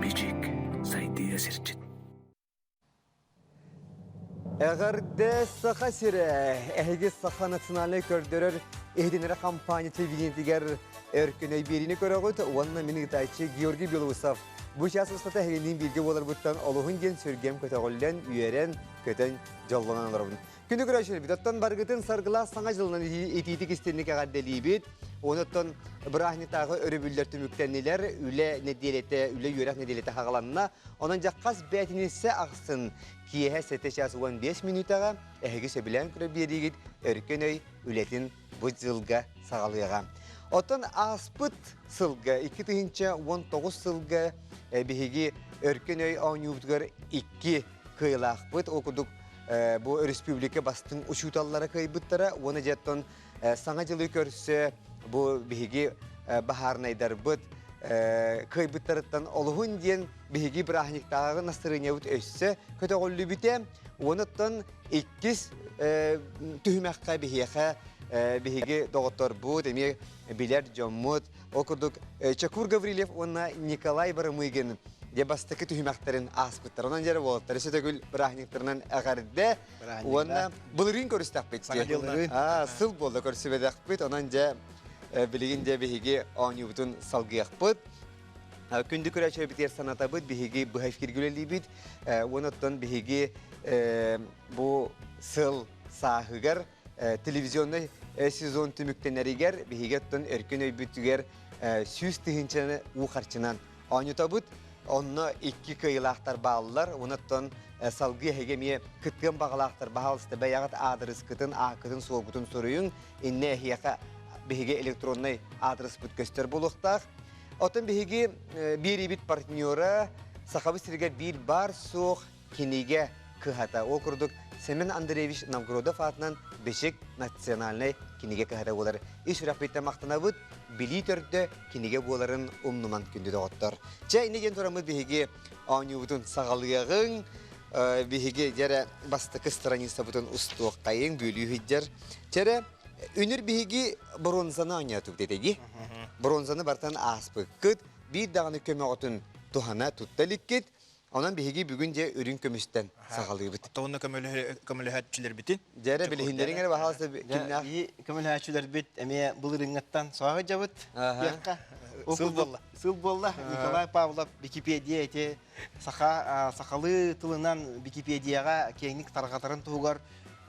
Бичик сайдыыга сирдьит. Эҕэрдэ Саха сирэ! Эһиги Саха национальнай көрдөрөр иһитиннэрэр компания телевидениетигэр Өркөн биэриини көрөҕүт уонна мин ыытааччы Георгий Белоусов Бу чаас устата эһигинниин бииргэ буоларбыттан олуһун диэн сүргэм көтөҕүллэн, үөрэн, көтөн, дьоллонон олоробун. Күнү көрөөччүлэрбит, оттон барыгытын саргылаах саҥа дьылынан итиитик истинник эҕэрдэлиибит. Онуттан бырааһынньыктааҕы өрөбүллэр түмүктэннилэр, үлэ нэдиэлэтэ, үлэ үөрэх нэдиэлэтэ хаҕаланна. Онон дьэ хас бээтиниссэ ахсын киэһэ 7 час 15 мүнүүтэҕэ эһиги сөбүлээн көрө биэриигит Өркөн өй үлэтин бу дьылга саҕалыаҕа. Оттон ааспыт сылга, 2019 сылга биһиги Өркөн өй оонньуубутугар икки кыайылаахпыт. Ол курдук бу өрөспүүбүлүкэ бастыҥ учууталлара кыайбыттара. Уонна дьэ оттон Саҥа дьылы көрсө бу биһиги баһаарынайдарбыт кыайбыттарыттан олуһун диэн биһиги бырааһынньыктааҕы настырыанньабыт өссө көтөҕүллүбүтэ. Уонуттан иккис түһүмэххэ биһиэхэ биһиги доҕотторбут, эмиэ билэр дьоммут, ол курдук Чакур Гаврильев уонна Николай Барамыгин дьэ бастакы түһүмэхтэрин ааспыттар. Онон дьэ уолаттар өссө төгүл бырааһынньыктарынан эҕэрдэ уонна былырыын көрүстэхпит. Сыл буолла көрсүбэтэхпит. Онон дьэ билигин дьэ биһиги оонньуубутун салгыахпыт. Күндү көрөөччүлэрбитигэр санатабыт, биһиги быһа эфиргэ үлэлиибит. Уонна оттон биһиги бу сыл сааһыгар телевизионнай сезон түмүктэнэригэр биһиги оттон өркөн өйбүтүгэр 100 тыһыынчаны уу харчынан оонньотобут. Онно икки кыайыылаахтар бааллар. Онон салгыы эһиги эмиэ кыттыан баҕалаахтар баһаалыста бэйэҕит аадырыскытын, ааккытын, суолгутун суруйуҥ. Иннэ эһиэхэ биһиги электроннай аадырыспыт көстөр буолуохтаах. Оттон биһиги биэриибит партнера Сахабыт сиригэр биир баар суох кинигэ кыһата. Ол курдук Семен Андреевич Новгородов аатынан Бешик национальнай кинигэ кыһата буолар. Ис сүрэхпиттэн махтанабыт, билии төрдө кинигэ буоларын умнуман күндү доҕоттор. Чэ, инньэ диэн тураммыт биһиги оонньуубутун саҕалыаҕыҥ. Биһиги дьэрэ бастакы страницабытын устуоххайыҥ, бүөлүү сылдьар. Чэрэ, үнүр биһиги бронзаны оонньоотубут этиги. Бронзаны бартан ааспыккыт, биир даҕаны көмөҕүтүн туһана тутта иликкит. Онон биһиги бүгүн дьэ үрүҥ көмүстэн саҕалыыбыт. Оттоҕуна көмөлөһөөччүлэрбитин. Дьэрэ билиһиннэриҥ эрэ баһаалыста кимнээх? Биһи көмөлөһөөччүлэрбит эмиэ былырыыҥҥаттан соһо дьабыт. Сыл буолла. Сыл буолла. Николай Павлов Википедия ити саха сахалыы тылынан Википедияҕа киэҥник тарҕатарын туһугар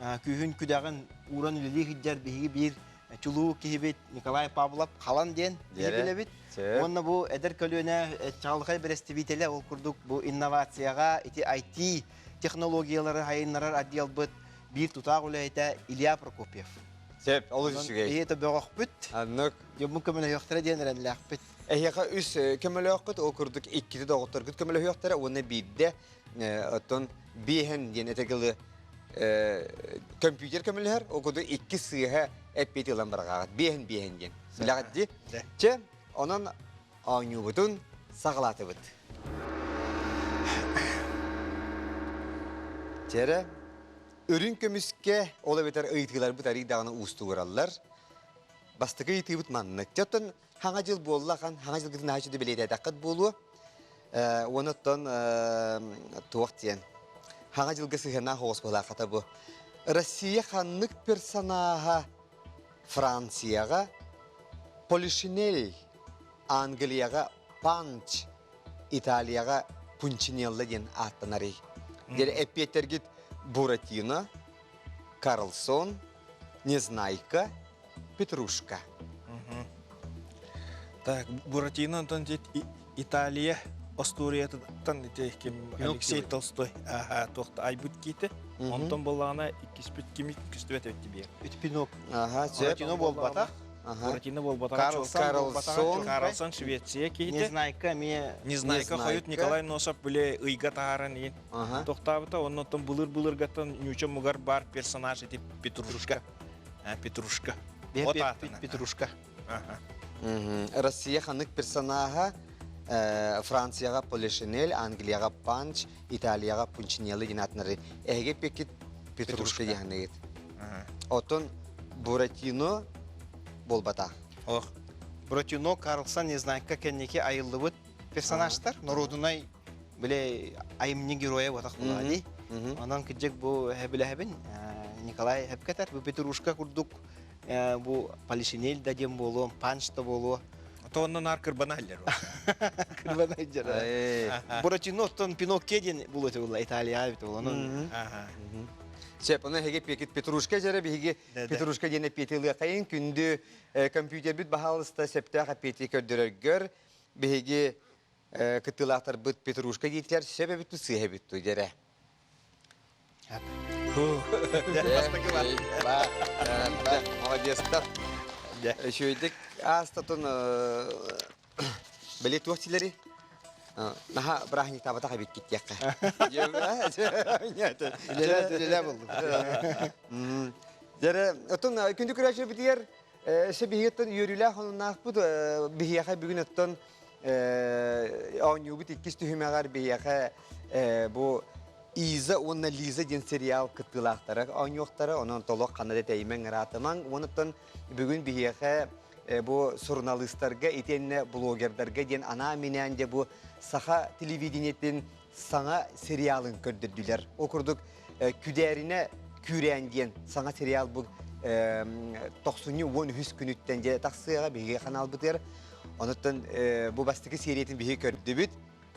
күүһүн күдэҕин ууран үлэлии сылдьар биһиги биир чулуу киһибит Николай Павлов Халан диэн билэбит. Уонна бу эдэр көлүөнэ чаҕылхай бэрэстэбиитэлэ ол курдук бу инновацияҕа ити IT технологиялары сайыннарар отделбыт биир тутаах үлэһитэ Илья Прокопьев. Сөп, олус үчүгэй. Биһиги бөҕөхпүт. Аннык. Дьоммун көмөлөһүөхтэрэ диэн эрэллээхпит. Эһиэхэ үс көмөлөөххүт, ол курдук иккити доҕотторгут көмөлөһүөхтэрэ уонна биирдэ оттон биэһэн диэн этэгылы компьютер көмөлөһөр, ол курдук икки сыыһа эппиэти ылан барҕааҕыт. Биэһэн биэһэн диэн. Билэҕит дии? Чэ, онон оонньуубутун саҕалаатыбыт. Чэрэ, үрүҥ көмүскэ, ол эбэтэр ыйытыыларбыт арый даҕаны уустугураллар. Бастакы ыйытыыбыт маннык. Чэ, оттон хаҥа дьыл буолла хан, хаҥа дьылгытын наһаа үчүгэй бэлиэтээтэххит буолуо. Уонна оттон туох диэн хаҥа дьылга сыһыаннаах оҕус быһалаахата бу. Россия ханнык персонааһа Францияҕа Полишинель, Англияҕа Панч, Италияҕа Пунчинелла диэн ааттанарый? Диэн эппиэттэргит Буратино, Карлсон, Незнайка, Петрушка. Так, Буратино онтон Италия остуоруйатыттан ити ким Алексей Толстой туохта айбыт киитэ. Онтон буоллаҕына иккиспит кими көстүбэт эбит биэр. Үт Пинок. Аха, сөп. Буратино буолбатах. Буратино буолбатаҕа Карлсон Карлсон. Карлсон Швеция киһитэ. Незнайка эмиэ Незнайка хойут Николай Носов били ыйга таһааран иин тохтаабыта. Оннуттан былыр-былыргаттан ньууча мугар бар персонаж ити Петрушка. Петрушка. Вот Петрушка. Россия ханнык персонаһа Францияҕа Полишинель, Англияҕа Панч, Италияҕа Пунчинелли диэн аатынары эһиги эппиккит Петрушка диэхэннигит. Оттон Буратино буолбатах. Ох. Буратино, Карлсон, Незнайка кэнники айыллыбыт персонажтар норуодунай бile айымньы геройа буотах буолаа Онон кыдьык бу хэбилэһэбин Николай хэпкэтэр бу Петрушка курдук бу Полишинель да диэн буолуо, Панч да буолуо. То онно наар кырбана илер. Кырбана илдьэр. Буратино оттон Пиноккио диэн булуо буолла Италия эбит буолла. Сөп, ону эһиги пиэкит Петрушка дьэрэ биһиги Петрушка диэн эппиэти ылыахайын күндү компьютербит баһаалыста сөптөөх эппиэти көрдөрөргөр биһиги кыттыылаахтарбыт Петрушка диэтилэр сөп эбит сыыһа эбит дьэрэ. Молодецтар. Үчүгэйдик аастатын били туох силери наха бырааһынньыктаабатах эбиккит диэххэ. Үлэлээ болду. Дьэрэ, оттон күндү көрөөччүбүтүгэр өссө биһиги үөрүүлээх онуннаахпыт биһиэхэ бүгүн оттон оонньуубут иккис түһүмэҕэр биһиэхэ бу Иза уонна Лиза диэн сериал кыттыылаахтара оонньуохтара, онон толох ханна да тэйимэҥ ыраатымаҥ. Онуттан бүгүн биһиэхэ бу суруналыыстарга итиэннэ блогердарга диэн анаан-минээн дьэ бу саха телевидениетин саҥа сериалын көрдөрдүлэр. Ол курдук Күдээринэ Күүрээн диэн саҥа сериал бу тохсунньу 13 күнүттэн дьэ тахсыаҕа биһиги ханаалбытыгар. Онуттан бу бастакы сериятын биһиги көрдүбүт.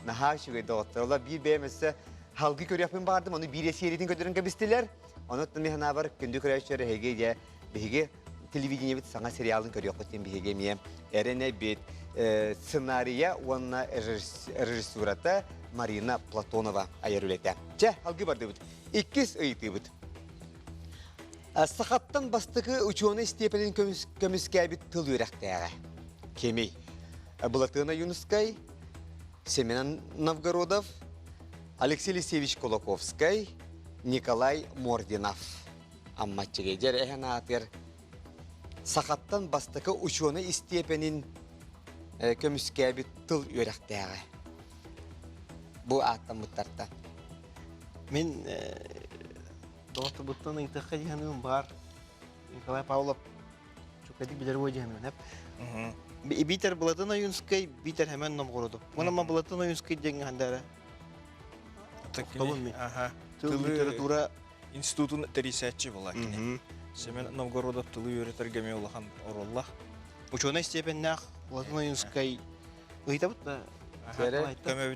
Наһаа үчүгэй доҕоттор. Ола биир бэйэм өссө халгы көрүөхпүн баҕардым, ону биир сериятын көрдөрөн кэбистилэр. Онуттан мин санаабар күндү көрөөччүлэр эһиги дьэ биһиги телевидениебит саҥа сериалын көрүөхпүт диэн биһиги эмиэ эрэнэбит. Сценария уонна режиссурата Марина Платонова айар үлэтэ. Чэ, алгыы бардыбыт. Иккис ыйытыыбыт. Сахаттан бастакы учуонай степенин көмүскээбит тыл үөрэхтээҕэ. Кимий? Былатыан Ойуунускай, Семен Новгородов, Алексей Елисеевич Кулаковскай, Николай Мординов. Аммаччыгай дьэр эһэн аатыгар сахаттан бастакы учуонай истиэпэнин көмүскээбит тыл үөрэхтээҕэ. Бу ааттаммыттартан. Мин доҕотторбуттан ыйытыахха диэханыым баар Николай Павлов чукадик билэр уо диэханыым эп. Биитэр Былатын Ойуунскай, биитэр Хэмэн Новгородов. Мына Былатын Ойуунскай диэҥҥэ хандаара. Тохтобун мин. Тыл литература институтун тэрийсээччи буолла кини. Семен Новгородов тылы үөрэтэргэ эмиэ улахан оруоллаах. Учуонай степеннээх Платон Ойуунскай ыйытабыт да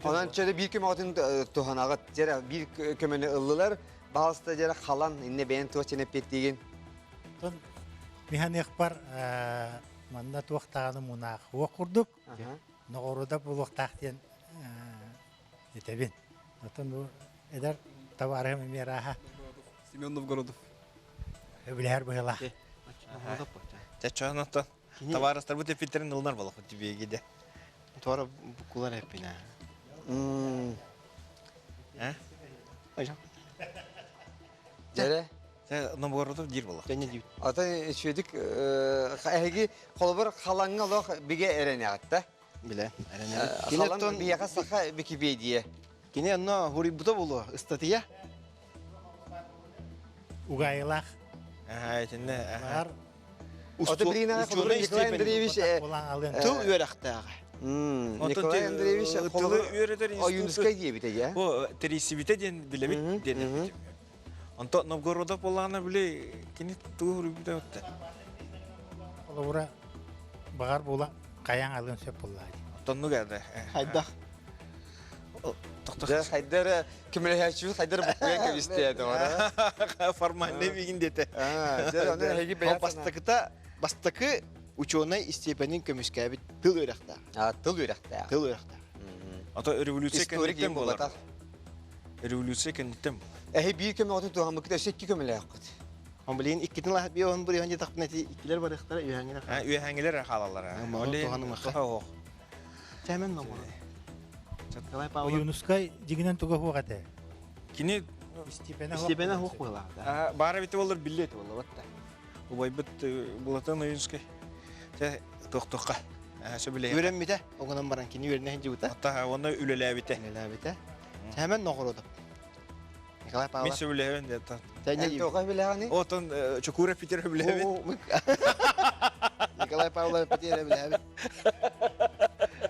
Онон чөрө биир көмөҕүтүн туһанаҕыт. Дьэрэ биир көмөнү ыллылар. Баһалыста дьэрэ халан инне бэйэн туох чен эппиэттиигин. Тон механиахпар манна туохтааҕыны мунаах уох курдук ноҕорууда буолуохтаах диэн этэбин. Оттон бу эдэр табаарыһым эмиэ ырааһа. Семен Новгородов. Өбүлэһэр быһыылаах. Чаччаан оттон табаарыстарбыт эппиттерин ылынар балахпыт тибиэги де. Туора буккулар эппинэ. Э? Дьэрэ. Новгородов диир буолла. Ата үчүгүйдүк эһиги холобур халаҥҥа олох бигэ эрэнэҕит да? Билэ. Халан биһиэхэ саха Википедия. Кини онно хуруйбута буолуо, ыстатыйа. Угаайылаах. Аа, итиннэ. Баар. Ото билигин холобур Николай Андреевич тыл үөрэхтээҕэ. Николай Андреевич тылы үөрэтэр Ойуунускай диэбитэ дьэ. Бу тэрийсибитэ диэн билэбит диэн эппитим. Онто Новгородов буоллаҕына били кини тугу суруйбута отта. Холобура баҕар буола хайаан алыан сөп буоллаа дии. Тоннук эдэ. Хайдах? Дьэ хайдар көмөлөһөөччүбүт хайдар буккуйан кэбистэ это Формальный бигин диэтэ. Дьэ ону эһиги бэйэ Бастакыта бастакы учуонай истиэпэнин көмүскээбит тыл үөрэхтээх. А тыл үөрэхтээх. Тыл үөрэхтээх. Ото революция Историк кэнниттэн буолар. буолбатах. Революция кэнниттэн буолар. Эһи биир көмөҕүтүн туһаммыккыт өссө икки көмөлөөххүт. Блин, иккитин лаһат биоһун буриһон диэтэхпинэ ити иккилэр барыахтара үөһэҥҥилэр. Үөһэҥҥилэр хаалаллар. Оле тоһо оһох. Чэмен номоро. Николай Павлов. Ойуунускай дьигинэн туга хуох этэ. Кини Истиэпэнэ хуох буолаата. Баара бити боллар билле эти болла батта. Убайбыт Булатын Ойуунскай. Чэ тохтохха. Сөбүлэһэ. Үөрэммитэ. Оҕунан баран кини үөрэнэ сылдьыбыта. Оттаха уонна үлэлээбитэ. Үлэлээбитэ. Чэмен Новгородов. Николай Павлов. Мин сөбүлэһэбин диэтэ. Тоҕо билэҕиний? Отон Чокура Питер сөбүлэһэбин. Николай Павлов Питер сөбүлэһэбин.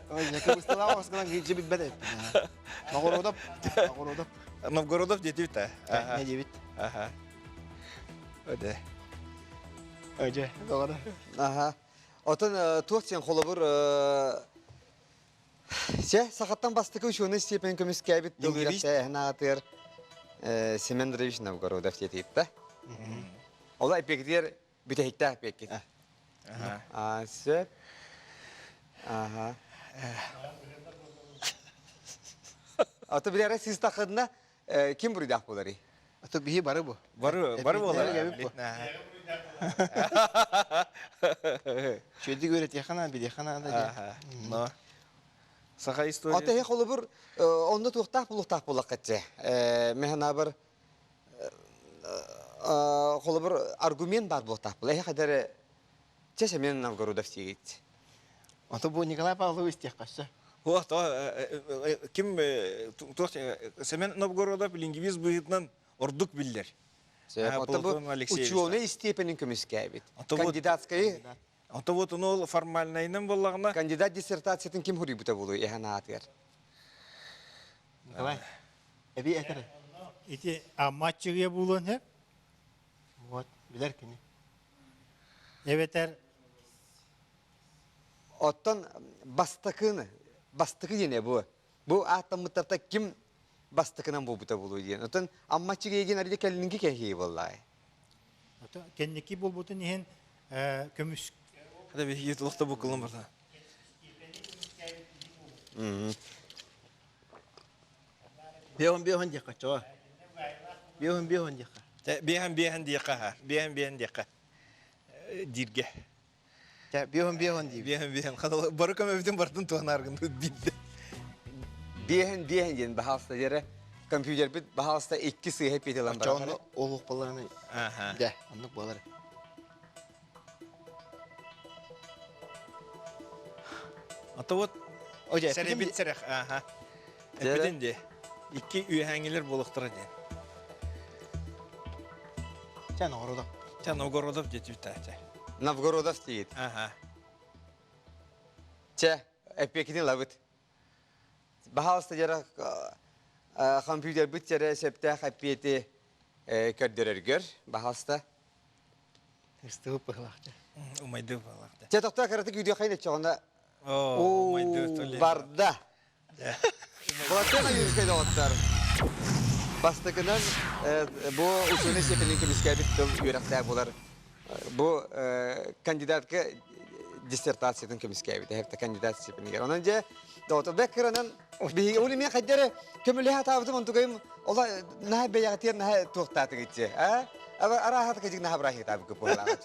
Ой, кыбысталаах оскынан киирчи билбэт эбиппин. Новгородов. Новгородов. Новгородов диэтибит аа. Не диэбит. Аха. Өде. Өдө, доҕоро. Аха. Отон туох диэн холобур Чэ, сахаттан бастакы учуонай степень көмүскээбит тыл үөрэхтээһин аатыгар Семен Андреевич Новгородов диэтиитта. Ол эпиэкитигэр бүтэһиктээх эпиэккит. Аа, сөп. Аха. Ото билэрэ сыыстаххытына ким буруйдаах буоларый? Ото биһи бары бу. Бары бары буолар. Шүөдүк үөрэтиэххэ наада, билиэххэ наада диэн. Но саха история. Ото холобур онно туохтаах булуохтаах буоллахха Мен санаабар холобур аргумент баар буолуохтаах була. Эһи хадары чэ Семен Новгородов диигит. Ото бу Николай Павлович диэххэ өссө. О, то ким туох Семен Новгородов лингвист быһыытынан ордук биллэр. Платон Алексеевич. Ученый степенин көмүскээбит. Кандидатскай Ото вот ону формальнайынан буоллаҕына Кандидат диссертациятын ким хуруйбута буолуй эһэн аатыгар? Николай, эби этэр. Ити аммаччыгыйа буолуон сөп. Вот, билэр кини. Эбэтэр Оттон бастакыны, бастакы диэн бу. Бу ааттаммыттарта ким бастакынан буолбута буолуо диэн. Оттон Аммаччыгыйа диэн арыйда кэллинги кэһии буоллаҕай. Кэнники буолбутун иһин көмүс Хада биһиги тулахта букулун барда. Биэһэн биэһэн диэххэ чоо. Биэһэн биэһэн диэххэ. Биэһэн биэһэн диэххэ, биэһэн биэһэн диэххэ. Дииргэ. Чэ, биэһэн биэһэн диибит. Биэһэн биэһэн. Бары көмөбүтүн бартын туһанааргын биирдэ. Биэһэн биэһэн диэн баһаалыста диэрэ компьютербит баһаалыста икки сыыһа петелан барар. Онно олух баланы. Дэ, оннук буолар. Ата вот сэребит сэрэх, аха. Эппитин де. Икки үөһээҥилэр буолуохтара диэн. Чэ, Новгородов. Чэ, Новгородов диэтибит чэ. Новгородов диит. Аха. Чэ, эппиэкитин ылабыт. Баһаалыста дьара компьютербыт дьэрэ сөптөөх эппиэти көрдөрөргөр, баһаалыста. Ыстыбыт быһылаах дьэ. Умайды быһылаах дьэ. Чэ, тохтоо кыратык үйдүөххэ иччоҕуна. Оо, барда. Былатыан Ойуунскай доҕоттор. Бастакынан бу учуонай степенин көмүскээбит тыл үөрэхтээх буолар. Бу кандидатка диссертациятын көмүскээбит, эһэпте кандидат степенигэр. Онон дьэ, доҕоттор бэк кыранан биһиги ол эмиэ хайдары көмөлөһө атаабытым онтугайым ола наһаа бэйэҕитигэр наһаа туохтаатыгытчы, а? Арааһа кыдьык наһаа бырааһыытаабыккыт буоллаҕа.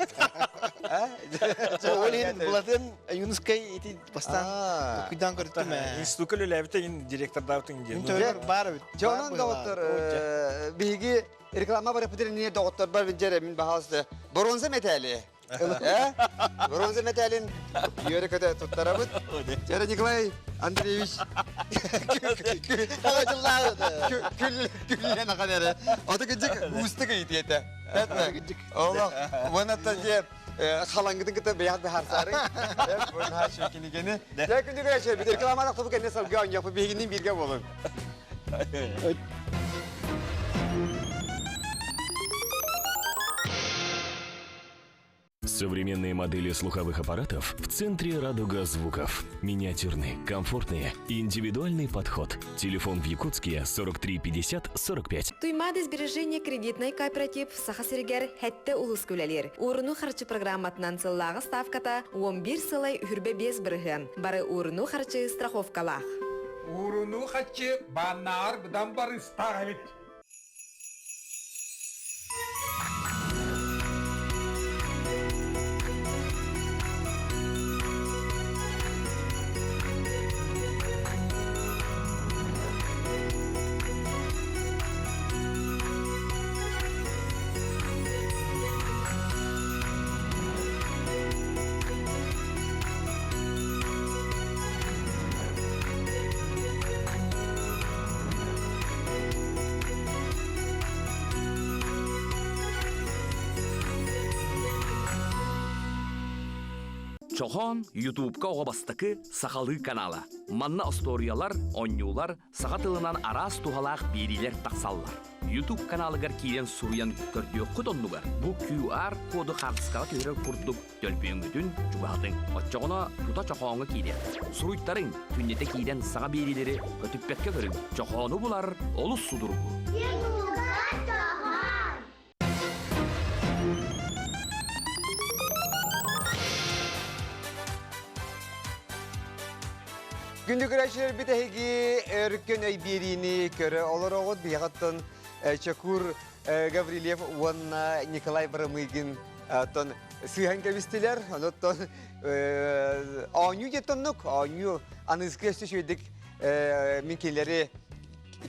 Ол иһин Былатыан Ойуунускай ити бастаан куйдаан көрдүм ээ. Институкка үлэлээбитэ ин директордаабытын диэн. Мин баар эбит. Дьэ онон доҕоттор биһиги реклама барыппытын иннинэ доҕотторбор дьэ мин баһаалыста боруонса мэтээли. Э? Бронза мэтээлин үөрэ-көтө туттарабыт. Дьэ Николай Андреевич күллэн ахан эрэ. Ото кыдьык уустук ыйытыы этэ. Олох уонна дьэ халаҥгытын кытта бэйэҕит быһаарсаары. Кинигени. Дьэ күндү көрөөччүлэр, рекламалаах тобу кэннэ салгыы оонньуохпут биһигинниин бииргэ буолуҥ. Современные модели слуховых аппаратов в центре «Радуга звуков». Миниатюрный, комфортный и индивидуальный подход. Телефон в Якутске 43 50 45. Туймаада сбережение кредитнай кооператив Саха сиригэр хэттэ улус үлэлиир. Ууруну харчы программатынан сыллааҕы ставката 11 сылай үһүрбэ биэс бырыһыан. Бары ууруну харчы страховкалаах. Ууруну харчы бааннааҕар быдан барыстаах эбит. Чохоон Ютубка оҕо бастакы сахалыы канала. Манна остуоруйалар, оонньуулар, саха тылынан араас туһалаах биэриилэр тахсаллар. YouTube каналыгар киирэн суруйан көрдүөххүт оннугар бу QR коду хаартыскаҕа түһэрэр курдук төлөпүөҥҥүтүн чугаһатыҥ. Оччоҕуна тута чохооҥҥо киириэ. Суруйтарыҥ, күннэтэ киирэн саҥа биэриилэри көтүппэккэ көрүҥ. Чохоону булар олус судургу. Күндү көрөөччүлэрбит эһиги өркөн өй биэриини көрө олороҕут. Биһиэхэттэн Чакур Гаврильев уонна Николай Барамыгин оттон сыыһан кэбистилэр. Онуттан оонньуу диэттоннук, оонньуу аныыскы өссө үчүгэйдик мин кинилэри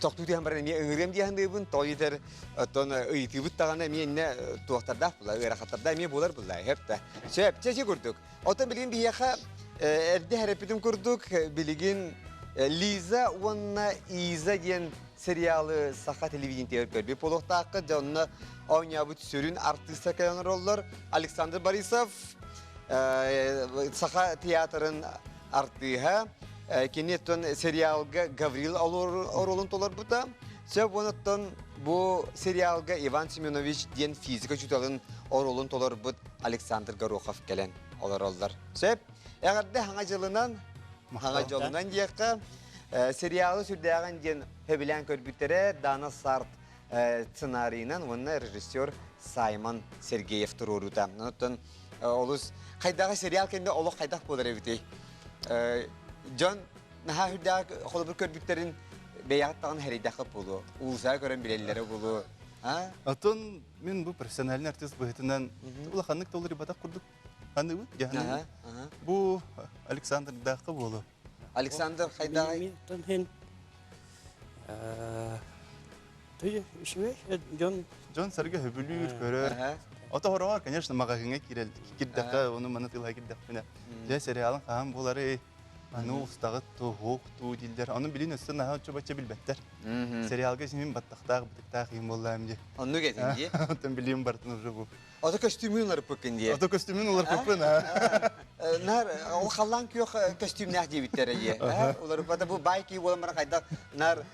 тохтуу түһэн баран эмиэ ыҥырыам дии саныыбын. Тоҕо диэтэр оттон ыйытыыбыт даҕаны эмиэ иннэ туохтардаах була, ыарахаттардаах эмиэ буолар буолла. Сөп да. Сөп, чэ курдук. Оттон билигин биһиэхэ эрдэ эрэппитим курдук билигин Лиза уонна Иза диэн сериалы саха телевидениетигэр көрбүт буолуохтааххыт. Дьэ онно оонньообут сүрүн артыыста кэлэн олороллор. Александр Борисов Саха театрын артыыһа. Кини оттон сериалга Гаврил оруолун толорбута. Сөп оттон бу сериалга Иван Семенович диэн физика учууталын оруолун толорбут Александр Горохов кэлэн олороллор. Сөп. Эҕэрдэ хаҥа дьылынан, хаҥа дьолунан диэххэ. Сериалы сүрдээҕин диэн сөбүлээн көрбүттэрэ Дана Сарт сценарийынан уонна режиссер Саймон Сергеев туруоруута. Оттон олус хайдаҕы сериал кэннэ олох хайдах буолар эбитий? Дьон наһаа үрдээх холобур көрбүттэрин бэйэҕит даҕаны хэрийдэххит буолуо, уулусаҕа көрөн билэллэрэ буолуо. Оттон мин бу профессиональный артист быһыытынан улаханнык толорубатах курдук аныыбыт, дьаһаныбыт. Бу Александрдаахха буолуо. Александр хайдаҕый? Үчүгэй дьон Дьон сэргэ хөбүлүүр, көрөр. Ото хороҕор, конечно, маҕаһыыҥҥа киирэл кирдэххэ, ону маны тыылаһа кирдэхпинэ. Дьэ, сериалын хаһан буоларый? Аны устаҕыт туу, хуох туу дииллэр. Ону билин өссө наһаа оччо-бачча билбэттэр. Сериалга симин баттахтаах, бытыктаах иһин буоллаам дии. Оннук этин дии. Оттон билиим бартын уже бу. Ото көстүүмүн уларыппыккын дии. Ото көстүүмүн уларыппыппын, а. Нар ол халлаан күөх көстүүмнээх диэбиттэрэ дии. Уларыппата бу баай киһи буолан баран хайдах нар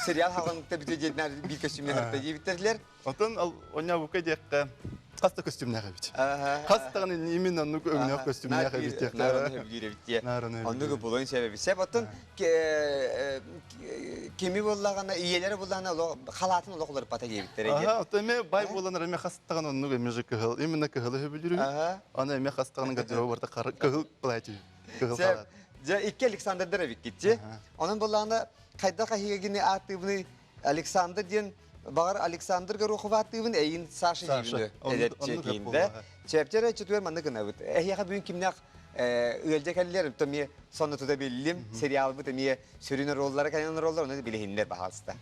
сериал хаҕыныгта бүтэ диэн нар биир көстүүмнээх ырта диэбиттэрилэр. Отон онньообукка диэххэ хас да көстүүмнээх эбит. Хас даҕаны именно оннук өҥнөөх көстүүмнээх эбит диэххэ. Нар ону сөбүлүүр эбит дии. Оннук булуон сөп эбит. Сөп оттон кими буоллаҕына, ийэлэрэ буоллаҕына олох халаатын олох уларыппата диэбиттэрэ диэн. Аха, оттон эмиэ бай буолан эмиэ хастаҕын оннук эмиэ же кыһыл, именно кыһылы сөбүлүүр. Аны эмиэ хастаҕын гардероб барыта кыһыл платье, кыһыл халаат. Дьэ, икки Александрдар эбиккит Онон буоллаҕына, хайдах эһигини ааттыыбыный Александр диэн баҕар Александр Горохов ааттыыбын, эйин Саша диибин эдэрчи киинде. Чэпчэр чөтүөр маннык гынабыт. Эһиэхэ бүгүн кимнээх ыалдьа кэллэр, то эмиэ сонно тута биллим, сериалбыт эмиэ сүрүн роллара кэлэн роллар, оны билиһиннэр баһаалыста.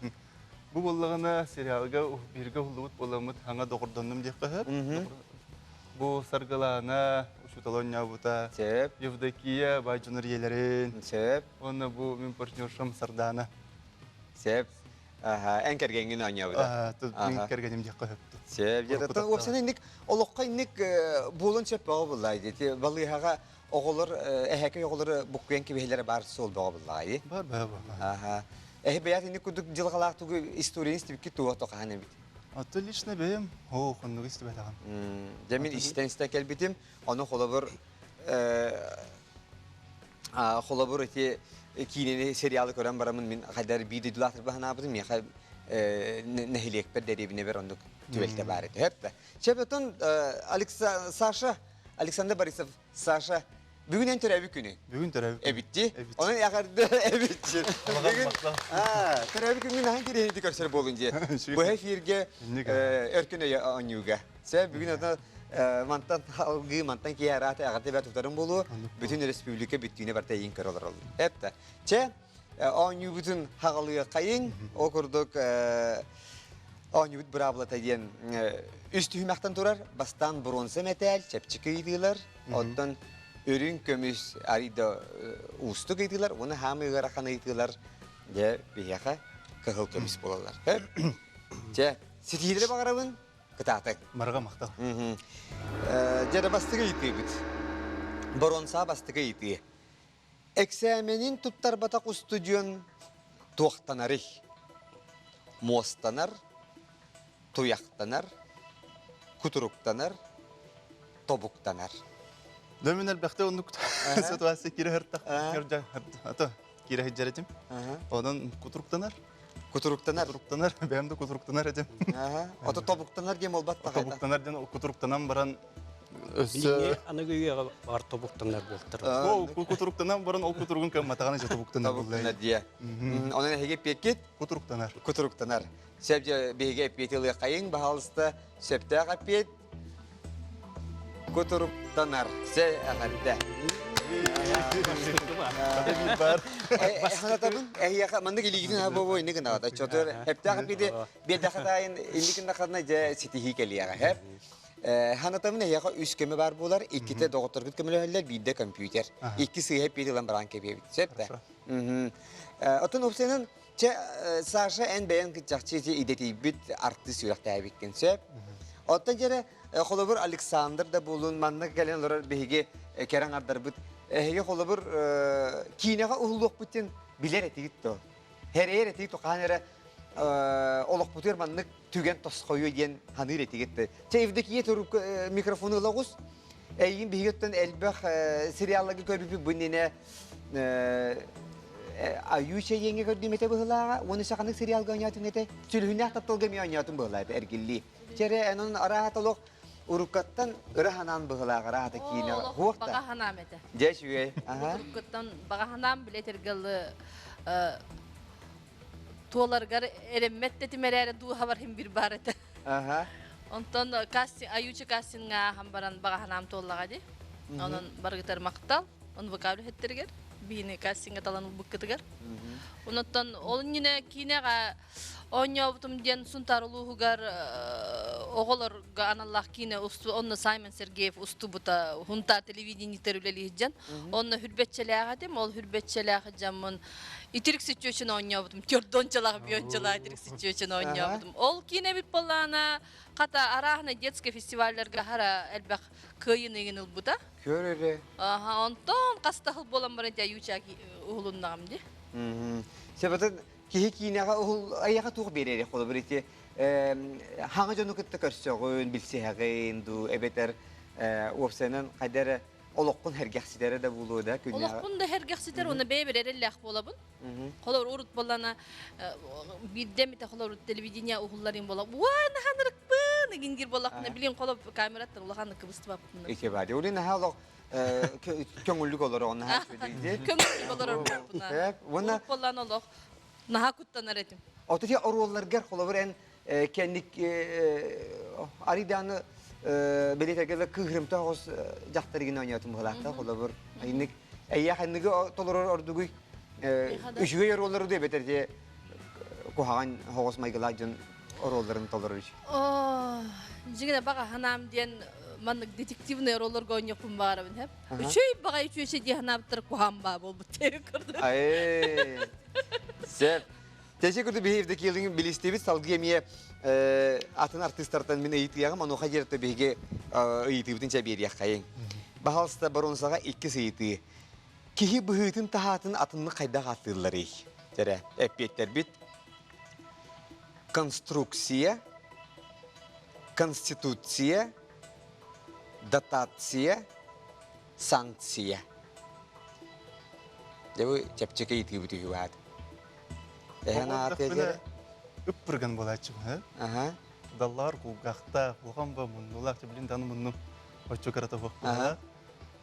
Бу буоллаҕына сериалга бииргэ уһуллубут буоламмыт хаҥа доҕордоннум диэххэ сөп. Бу Саргылаана учуутал оонньообута, Евдокия баай дьонор ийэлэрин, уонна бу мин партнершам Сардаана. Сөп. Эн кэргэҥҥин оонньообута. Мин кэргэним диэххэ сөптө. Сөп. Дьэ, уопсайынан инник олоххо инник буолуон сөп бөҕө буллаай дии. Балыыһаҕа оҕолор эһээкэй оҕолору буккуйан кэбиһэллэрэ баар суол бөҕө буллаҕай. Бар бөҕө буоллаҕай. Эһи бэйэт инник курдук дьылҕалаах тугу историяны истибиккит туга тоқаһан эбит. Оттон лично бэйэм оо хоннугу истибэтэҕим. Дьэ мин истэн-истэн кэлбитим. Ону холобур холобур ити киинэни сериалы көрөн бараммын мин хайдар биир дойдулаахтарбын санаабытым миэхэ нэһилиэкпэр дэриэбинэбэр оннук түбэлтэ баар этэ сөп да сөп отон Саша Александр Борисов Саша бүгүн эн төрөөбүт күнү бүгүн төрөөбүт эбитти онон эҕэрдэ эбитчи бүгүн төрөөбүт күҥҥүн аһан кириэһинти көрсөр буолун дии бу эфирге өркөн өйө оонньууга Сөп, бүгүн ото мантан алгыы, мантан киһи араата эҕэрдэ бэрт тутарым буолуо. Бүтүн республика бүттүүнэ барта эйин көрө олороллор. Эпта. Чэ, оонньуубутун хаҕалыаххайыҥ. Ол курдук оонньуубут быраабылата диэн үс түһүмэхтэн турар. Бастаан бронза мэтээл, чэпчэки ыйытыылар, оттон үрүҥ көмүс арыйда уустук ыйытыылар уонна хаамыы ыарахан ыйытыылар дьэ биһиэхэ кыһыл көмүс буолаллар. Чэ, ситиһиилэри баҕарабын. Кытаатыҥ. Барҕа махтал. Дьэ, бастыҥ ыйытыыбыт. Боруонсаа бастакы ыйытыы. Эксээмэнин туттарбатах устудьуон туохтанарый? Муостанар, туйахтанар, кутуруктанар, тобуктанар. Да мен элбэхте оннук ситуация кире хыртах ато кире хыджар этим. Онон кутуруктанар. Кутуруктанар. Кутуруктанар, бэйэм да кутуруктанар этим. Ото тобуктанар диэн буолбат Тобуктанар диэн кутуруктанан баран өссө аныгы үйэҕэ бар тобуктанар буолтар. Ол кутуруктанан баран ол кутуругун кымматаҕына же тобуктанар Тобуктанар диэ. Онон эһиги эппиэккит? Кутуруктанар. Кутуруктанар. Сөп биһиги эппиэти ылыаххайыҥ, баһаалыста сөптөөх эппиэт Кутуруктанар. Сэ эҕэрдэ. Санатабын, эһиэхэ маннык илиигитин аһа буолуо инник гынаҕыт. Оччотугар эптээх эппиэти биэрдэххэ таайын инник гыннаххытына дьэ ситиһии кэлиэҕэ. Һэп. Ханатабын эһиэхэ үс көмө баар буолар. Иккитэ доҕотторгут көмөлөһөллөр, биирдэ компьютер. Икки сыыһа эппиэти ылан баран кэбиэбит. Сөп да? Оттон уопсайынан Чэ, Саша, эн бэйэҥ чахчы ити идэтийбит артыыс үөрэхтээбиккин, сөп? Оттон дьэрэ, холобур, Александр да буолун, манна кэлэн олорор биһиги кэрэ аҥардарбыт, эһиги холобур киинэҕэ уһуллуохпут диэн билэр этигит дуо? Хэрээр этигит хаһан эрэ олохпутугар маннык түгэн тосхойуо диэн саныыр этигит да. Чэ, Евдокия турук микрофону ыла оҕус. Эйигин биһиги оттон элбэх сериалларга көрбүппүт бу иннинэ Аюша диэҥҥэ көрдүм этэ быһылааҕа уонна саханык сериалга оонньоотуҥ этэ. Сүлүһүннээх тапталга эмиэ оонньоотум быһылаа этэ эргиллии. Чэрэ эн onun арааһа олох уруккаттан ыра санаан быһылаах арааһата киинэ Олох баҕа санаам этэ. Дьэ үчүгэй. Уруккуттан баҕа санаам билэ этэргэлы туоларгар эрэммэт тэтим эрээри дууһабар иһин бир баар этэ. Аха. Онтон кастинг, аюча кастинга ааһан баран баҕа санаам туоллаҕа дии. Онон барыгытар махтал. НВК үлэһиттэригэр, биһини кастинга талан ылбыккытыгар. Онуттан ол иннинэ киинэҕэ оонньообутум диэн Сунтаар улууһугар оҕолорго аналлаах киинэ усту онно Саймон Сергеев устубута Хунтаар телевидениетер үлэлиир дьон. Онно хүрбэтчэлээх этим, ол хүрбэтчэлээх дьаммын итирик сиччүөчүн оонньообутум, төрдончалаах биончалаах итирик сиччүөчүн оонньообутум. Ол киинэбит буоллаана хата арааһына детский фестивальларга хара элбэх кыайыыны игин ылбыта. Көр эрэ. Аха, онтон хастахыл буолан баран дьэ ючаки уһулуннаҕым дии. Себетен киһи киинэҕэ уһул айаҕа туох биэрэр холобур ити хаҥа дьону кытта көрсөҕүн, билсиһэҕин дуу, эбэтэр уопсайынан хайда эрэ олоххун сэргэхситэрэ да буолуо да күннээҕи. Олохпун да сэргэхситэр уонна бэйэбэр эрэллээх буолабын. Холобур урут буоллана биирдэ эмитэ холобур телевидение уһулларым буола уа наһанырыкпын игингир буоллахпына билин холоп камераттан улаханнык кыбыстыбаппын. Ити баар. Улин наһаа олох көҥүллүк олороҕун наһаа үчүгэй. Көҥүллүк олорор буолпуна. Уонна Урут буоллаан олох наһаа куттанар этим. Ото ти оруолларгар холобур эн кэнник арыйдааны билетергеле кыыһырымта оҕус дьахтарыгын оонньоотум быһылаахта холобур инник эйиэхэ инниги толорор ордугуй үчүгэй оруоллары да эбэтэр те куһаҕан хоҕус майгылаах дьон оруолларын толорор Дьиҥинэ баҕа санаам диэн маннык детективный оруолларга оонньуохпун баҕарабын хэп. Үчүгэй баҕайы үчүөчэ дии санаабыттар куһаҕан баа буолбут диэн курдук. Сөп. Тэсэ курдук биһи Евдокиялыын билистибит салгыы эмиэ атын артыыстартан мин ыйытыаҕым, онуоха диэри биһиги ыйытыыбытын чэ биэриэххэйиҥ. Баһаалыста боруонсаҕа иккис ыйытыы. Киһи быһыытын таһаатын атыннык хайдах ааттыылларый? Тэрэ, эппиэттэрбит конструкция, конституция, дотация, санкция. Дьэ бу чэпчэки ыйытыыбыт үһү баат. Эһэн ааты этэр. Ыппырган буолааччы Аха. Даллар кулгахта, улахан ба муннулаах, билин дан мунну оччо кырата хуохпуна.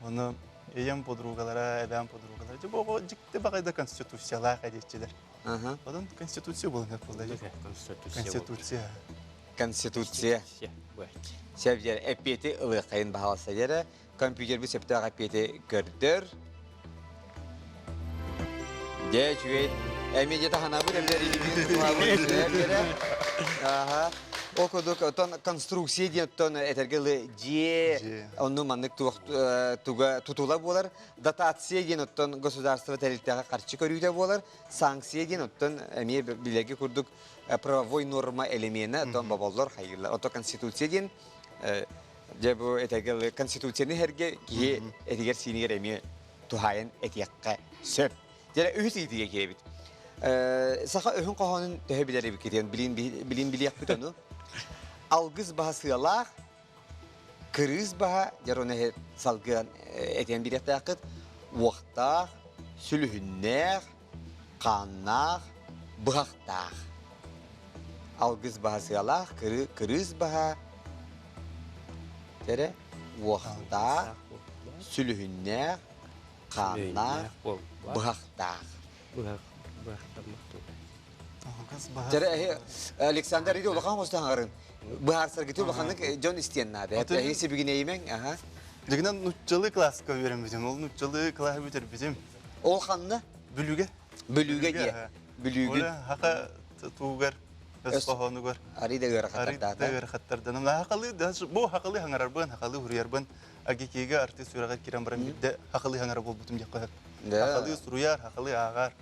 Оны ийэм подругалара, эбээм подругалара, дьэ бу дьикти баҕайда конституциялаах эдиэччилэр. Онон конституция буолан буолла. Конституция. Конституция. Сөп эппиэти ылыаххайын баһаласа дьэрэ. Компьютербит сөптөөх эппиэти көрдөр. Дьэ, үчүгэй. Эми дьэ таһанабыт, эбэтэр илиибитин тутуһабыт. Аха. Ол курдук, оттон конструкция диэн оттон этэргэ дылы дьиэ, онну маннык туох туга тутула буолар. Дотация диэн оттон государство тэрилтэҕэ харчы көрүүтэ буолар. Санкция диэн оттон эмиэ билэргэ курдук правовой норма элемена оттон боболлор хайыылар. Ото конституция диэн. Дьэ бу этэгэл конституцияны эргэ киһи этигэр сиинигэр эмиэ туһаайан этиэххэ сөп. Дьэ үһүс ыйытыыга киирэбит. Саха өһүн хоһоонун төһө билэр эбиккитин билин билин билиэхпит ону. Алгыс баһа сыалаах, кырыыс баһа, дьэ ону салгыан этиэн бириэхтээххит, уохтаах, сүлүһүннээх, хааннаах, быһахтаах. Алгыс баһа сыалаах, кырыыс баһа, дьэрэ, уохтаах, сүлүһүннээх, хааннаах, быһахтаах. Быһах, быһахтаммат Дьэрэ, Александр иди улахан хостаһаҥарын быһаарсаргыты улаханнык дьон истиэн наада. Эһи сибигинэйимэҥ, аха. Дьигинэн нуччалыы класска үөрэммитим. Ол нуччалыы классы бүтэрбитим. Ол ханна? Бүлүүгэ. Бүлүүгэ диэ. Бүлүүгүн. Хака туугар, өс хоһоонугар. Арыйда ыарахаттардаата. Арыйда ыарахаттарданам. Хакалы бу хакалы хаҥарарбын, хакалы хуруйарбын АГК-га артыыс үөрэҕэр киирэн баран биирдэ хакалы хаҥара буолбутум диэххэ сөп. Хакалы суруйар, хакалы ааҕар.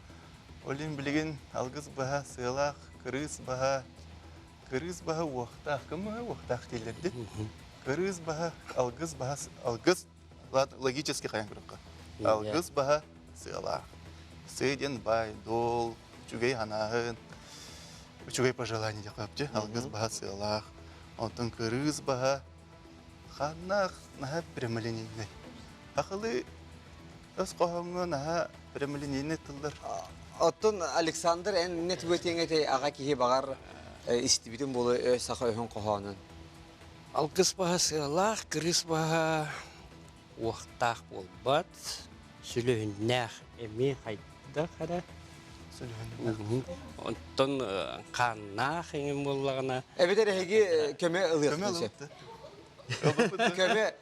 Ол иһин билигин алгыс баһа, сыалаах, кырыыс баһа, кырыыс баһа уохтаах, кым баһа уохтаах дииллэрди. Кырыыс баһа, алгыс баһа, алгыс логически хайан көрөххө. Алгыс баһа сыалаах. Сыы диэн баай, дуол, үчүгэй санааһын, үчүгэй пожелание диэххэ Алгыс баһа сыалаах. Онтон кырыыс баһа ханнаах наһаа прямолинейный. Хахылы өс хоһооҥҥо наһаа прямолинейный тыллар. Оттон Александр эн не түгэтиэҥ этэй аҕа киһи баҕар истибитин буолуо өй саха өһүн хоһоонун. Алгыс баһа сыалаах, кырыыс баһа уохтаах буолбат, сүлүһүннээх эмиэ хайдах эрэ. Онтон хааннаах эҥин буоллаҕына. Эбэтэр эһиги көмө ылыаххытын сөп. Көмө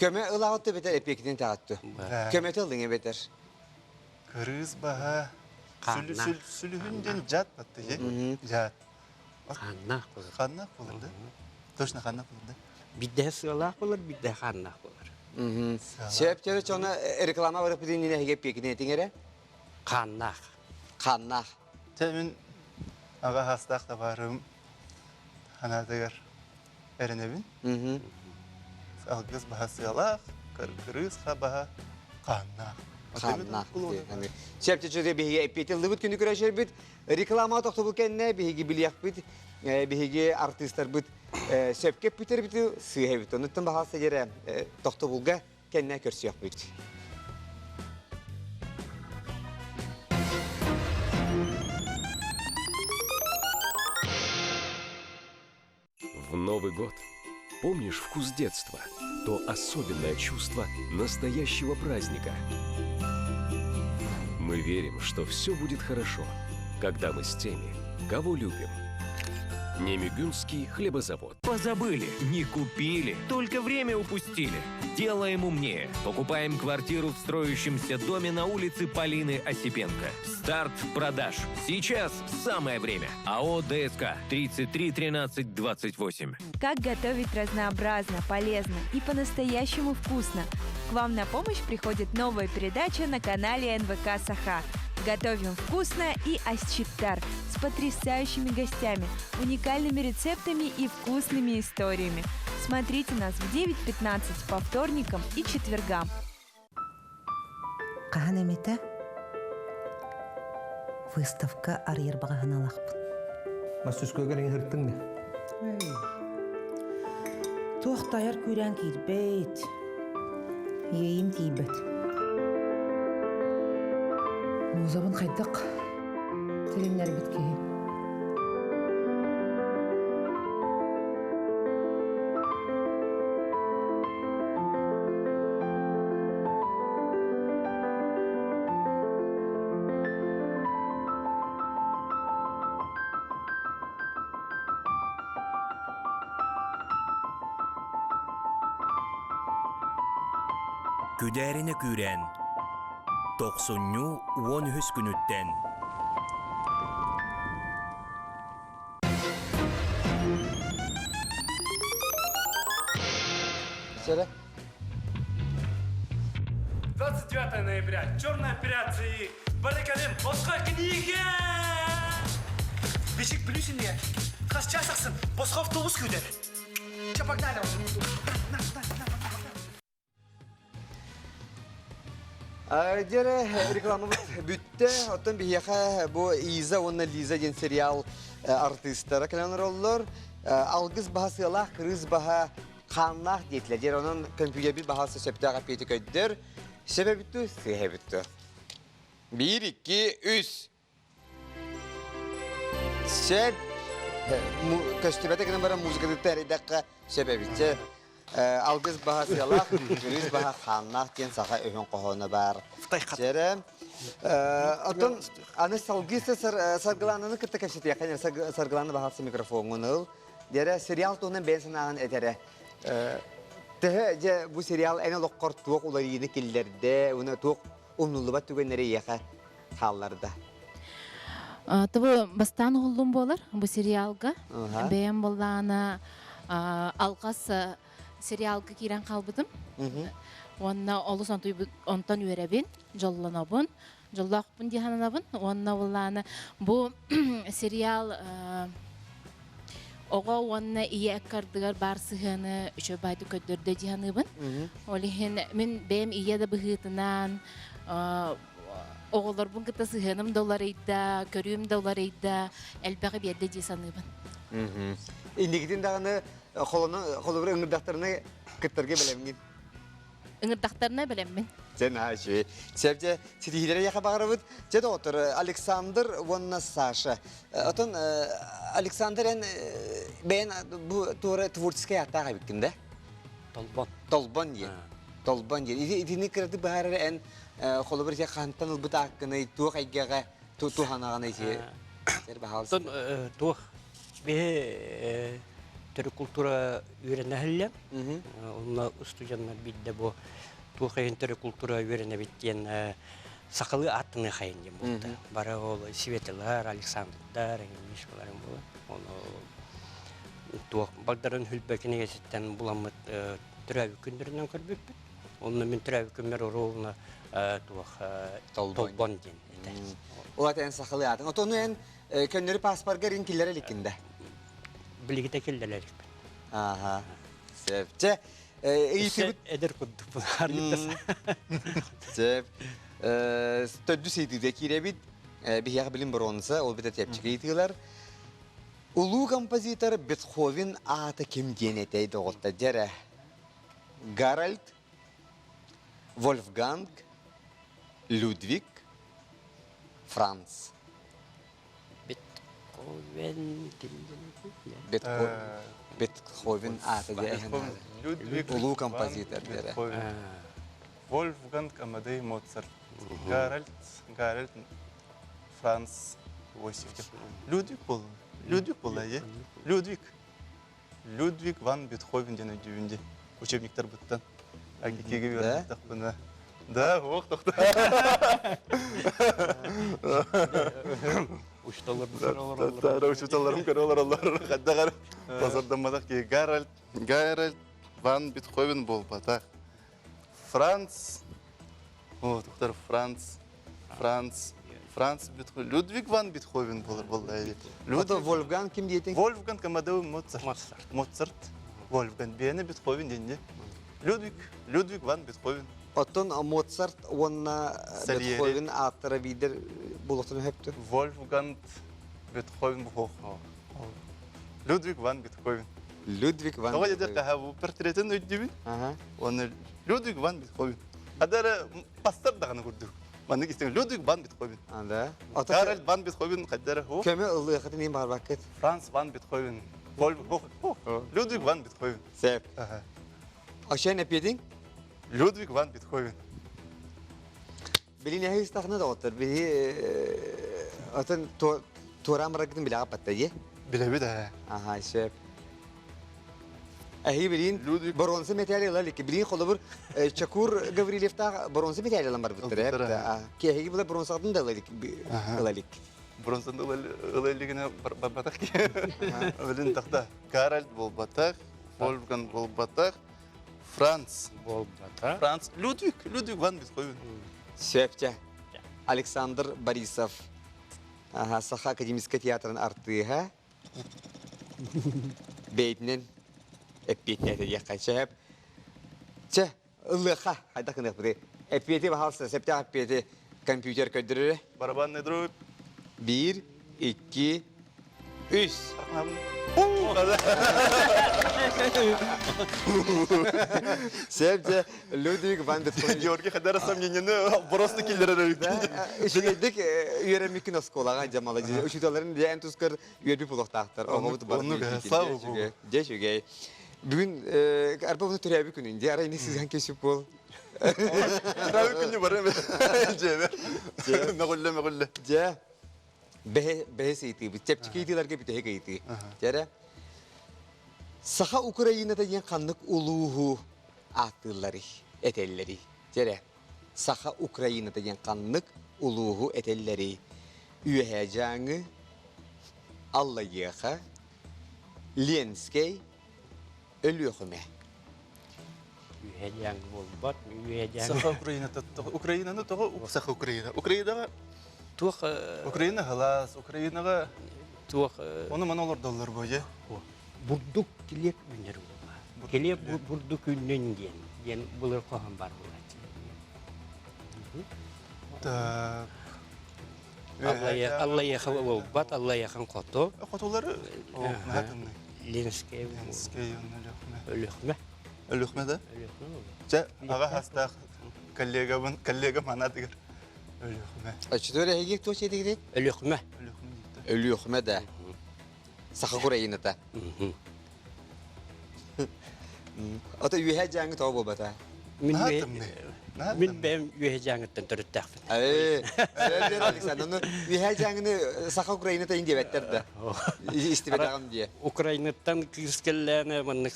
көмө ылаҕыт эбэтэр эпиэкитин таҕатту. Көмөтө ылыҥ эбэтэр. Кырыыс баһа сүлүһүн диэн жат батты жат. Ханнаах болар. Ханнаах болар да? Точно ханнаах болар да? Бидде сыалаах болар, бидде ханнаах болар. Сөп чона реклама барып бидин эһиге пекин этиңере? Ханнаах. Ханнаах. Те мин ага хастаах табаарым ханаатыгар эрэнэбин. Алгыс баһа сыалаах, кыргырыыс хабаһа хааннаах. Хааннаах. Сөп чөчө биһиги эппиэтиллибит күнү көрөшөрбүт. Реклама тохтобул кэннэ биһиги билиэхпит, биһиги артыыстарбыт сөпкө эппитэрбит сыыһа эбит. Онуттан баһаалса дьэрэ тохтобулга кэннэ көрсүөхпүт. В Новый год помнишь вкус детства? То особенное чувство настоящего праздника. Мы верим, что все будет хорошо, когда мы с теми, кого любим. Немигюнский хлебозавод. Позабыли, не купили, только время упустили. Делаем умнее. Покупаем квартиру в строящемся доме на улице Полины Осипенко. Старт продаж. Сейчас самое время. АО ДСК 33 13 28. Как готовить разнообразно, полезно и по-настоящему вкусно? К вам на помощь приходит новая передача на канале НВК «Саха». Готовим вкусно и асчиттар с потрясающими гостями, уникальными рецептами и вкусными историями. Смотрите нас в 9.15 по вторникам и четвергам. Хаһан эмитэ выставка арыйар баҕаһын алахпын. Мастускойгар ыҥыртыҥ да? Туох тайар күүрээн киирбэт. Иэйим тиийбэт. Музабын хайдах тилиннэрбит киһи. Күдээринэ күүрээн Тохсунньу 13 күнүттэн Сера. 29 ноября. Черная операция и Барыкалым босхо книга! Бишик плюсине. Хас час ахсын босхо автобус күүтэр. Короче, погнали уже. Дьэрэ рекламабыт бүттэ. Оттон биһиэхэ бу Иза уонна Лиза диэн сериал артыыстара кэлэн олороллор. Алгыс баһа сыалаах, кырыыс баһа хааннаах диэтилэр. Дьэр онон көмпүүтэрбит баһа сөптөөх эппиэти көйдөр. Сөп эбит дуу, сыыһа эбит дуу? Биир, икки, үс. Сөп. Көстүбэтэ гынан баран музыкатыттан эрэйдэххэ сөп эбит. Чэ, алгыс баһа сыалаах, күрүс баһа хааннаах диэн саха өһүн хоһооно баар. Чэрэ. Оттон аны салгыы Саргылаананы кытта кэпсэтиэххэ, Саргылаана баһаалса микрофоҥҥун ыл. Дьэрэ, сериал туһунан бэйэн санааҕын этэрэ. Төһө дьэ бу сериал эн олоххор туох уларыйыыны киллэрдэ, уонна туох умнуллубат түгэннэри эйиэхэ хаалларда? Тобу бастаан уһуллум буолар бу сериалга. Бэйэм буоллаҕына алҕас сериалга киирэн хаалбытым. Уонна олус онтон үөрэбин, дьоллонобун, дьоллоохпун дии сананабын. Уонна буоллаҕына бу сериал оҕо уонна ийэ ыккардыгар баар сыһыаны үчүгэй баайдык көрдөрдө дии саныыбын. Ол иһин мин бэйэм ийэ да быһыытынан оҕолорбун кытта сыһыаным да уларыйда, көрүүм да уларыйда, элбэҕи биэрдэ дии саныыбын. Инникитин даҕаны холобур ыҥырдахтарына кыттарга бэлэмҥин. Ыҥырдахтарына бэлэммин. Дьэ наһаа үчүгэй. Сөп дьэ, ситиһиилэри эйиэхэ баҕарабыт. Дьэ доҕоттор, Александр уонна Саша. Отон Александр эн бэйэн бу туора творческай ааттаах эбиккин да? Толбон. Толбон диэн. Толбон диэн. Итини кыратык быһаарар эн холобур ити хантан ылбыт ааккыный, туох эйгэҕэ туһанаҕыный ити? Оттон туох биһи төрүт култуура үөрэнэ иһиллэн, онно устудьуоннар биирдэ бу туох иһин төрүт култуура үөрэнэбит диэн сахалыы ааттаныах хайын диэн буолта. Бары ол Светилар, Александрдар, Мишкалар буолар. Ону туох багдарын хүлбэ кинигэтиттэн буламмыт төрөөбүт күннэринэн көрбүппүт. Онно мин төрөөбүт күммэр оруолуна туох Толбон диэн этэ. Ол ата эн сахалыы аатыҥ. Отону эн көннөрү паспоргар ин киллэрэ иликкин да? Билигитэ киллэрэ иликпин. Ааха. Сөп. Чэ, ыйытыбыт... Эдэр курдук Сөп. Төрдүс ыйытыыга киирэбит. Биһиэхэ билим боруонса, ол битэ чэпчэки ыйытыылар. Улуу композитор Бетховен аата ким диэн этэй доҕотто дьэрэ? Гарольд, Вольфганг, Людвиг, Франц. Бетховен ким Бетховен аата Людвиг Улуу композитор дэрэ. Вольфганг Амадей Моцарт. Гарольд, Гарольд Франц Иосиф. Людвиг был. Людвиг был, да, Людвиг. Людвиг ван Бетховен диэн өйдүүбүн дии. Учебниктарбыттан. Агикиге үөрэттэхпинэ. Да, ох, тохто. Учуталларым көрө олороллор. Хайдах базардамматах киһи Гарольд, Гарольд ван Бетховен буолбатах. Франц, о, доктор Франц, Франц, Франц Бетховен, Людвиг ван Бетховен болар болды. Людвиг Вольфганг ким диэтиң? Вольфганг Амадеу Моцарт. Моцарт. Моцарт. Вольфганг Бене Бетховен денде. Людвиг, Людвиг ван Бетховен. Оттон Моцарт уонна Бетховен ааттара биидер булуктун өптү. Вольфганг Бетховен бухох. Людвиг ван Бетховен. Людвиг ван Тоҕо диэтэххэ, бу портретін өйдүүбүн. Уонна Людвиг ван Бетховен. Адара пастор даҕаны курдук. Маннык истиҥ Людвиг ван Бетховен. Да. Карл ван Бетховен хайдара Көмө ыллыахытын иин баарбаккыт. Франц ван Бетховен. Людвиг ван Бетховен. Сеп. Ошен эпиэтиҥ? Людвиг ван Бетховен. Билин эһи истахна доҕоттор биһи атын туораан бараргытын билэҕэ патта дии. Билэбит ээ. Аха, сөп. Эһи билин боруонса металли ыла илик. Билин холобур Чакур Гаврильевтаах боруонса металли ылан барбыттар. Киэһиги була боруонсаҕытын да ыла илик. Боруонсаны ыла илигинэ барбатах ки. Билин тахта Каральд буолбатах, Вольфганг буолбатах, Франц. Буолбата. Франц. Людвиг. Людвиг ван Бетховен. Сөптө. Александр Борисов. Ага, Саха академическай театрын артыыһа. Бэйтинен. Эппиэттээтэ диэххэ сөп. Чэ, ыллыахха хайдах гыныахпытый? Эппиэти баһаалыста, сөптөөх эппиэти компьютер көрдөрөрө. Барабанный дробь. Биир, икки, үс. Сөп дьэ, Людвиг ван Бетховен. Георгий Хадара сомнениены просто киллэрэр эбит. Үчүгэйдик үөрэммиккин оскуолаҕа дьэ молодец. Учууталларын дьэ эн тускар үөрбүт буолуохтаахтар. Оҕобут бар Слава Богу. Дьэ үчүгэй. Бүгүн арба bunu төрөөбүт күнүн дьэ арай сыһан кесүп буол. Төрөөбүт күнү бары дьиэбэр. Мөҕүллэ мөҕүллэ. Дьэ бэһис ыйытыыбыт. Чэпчэки ыйытыыларга бүтэһик ыйытыы. Дьэрэ. Саха Украината диэн ханнык улууһу ааттыылларый, этэллэрий? Дьэрэ. Саха Украината диэн ханнык улууһу этэллэрий? Үөһээ Дьааҥы, Аллайыаха, Ленскэй, Өлүөхүмэ. Үөһээ Дьааҥы буолбат, Үөһээ Дьааҥы. Саха Украината Украинаны тоҕо Саха Украина. Украинаҕа туох Украина халаас, Украинаҕа туох Ону маны олордоллор бу дьэ. Бурдук килиэп үүнэр буолла. Килиэп бурдук үүннүн диэн диэн былыр хоһоон бар буолааччы. Так. Аллайыаха буолбат, Аллайыахан хоту. Хотулары наһаа Ленскэй. Ленскэй Өлүөхүмэ. Өлүөхүмэ. Өлүөхүмэ да? Чэ, аҕа хастаах коллегабын, коллегам анаатыгар Өлүөхүмэ. Оччотугар эһиги туох дьиэтигитий? Өлүөхүмэ. Өлүөхүмэ да. Саха Украината. Ото үөһээ дьааҥы тоҕо буолбата? Мин Мин бэйэм үөһээ дьааҥыттан төрүттээхпин. Ээ, Александр, ну үөһээ дьааҥыны Саха Украината ин диэбэттэр да. Истибэтэҕим диэ. Украинаттан кыыс кэллээнэ маннык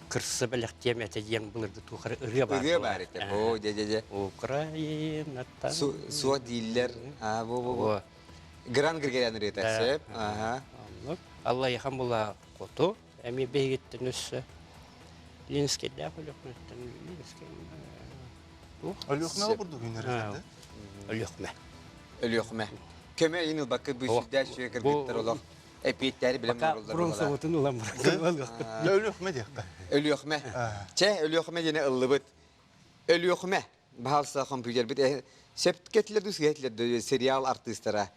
кырса бэлэхтиэм этэ диэн былыргы туох эрэ ырыа баар. Ырыа баар этэ. Оо, дьэ дьэ дьэ. Украинаттан. Суох дииллэр. Аа, бу бу бу. Гран Григорян ырыата сөп. Аха. Оннук. Аллайыхан була хоту. Эми биһигиттэн өссө Ленскэйдээх Өлүөхмэттэн Ленскэй Өлүөхмэ курдук үүнэр да? Өлүөхмэ. Өлүөхмэ. Көмө ыйын ылбакка бүүсүрдээх сүө кыргыттар олох эпиэттэри билэн олороллор. Бронзовытын ылан Өлүөхмэ диэххэ. Өлүөхмэ. Чэ, Өлүөхмэ диэни ыллыбыт. Өлүөхүмэ баһаалыста компьютербит сөпкө этилэр дуу сыыһа этилэр дуу сериал артыыстара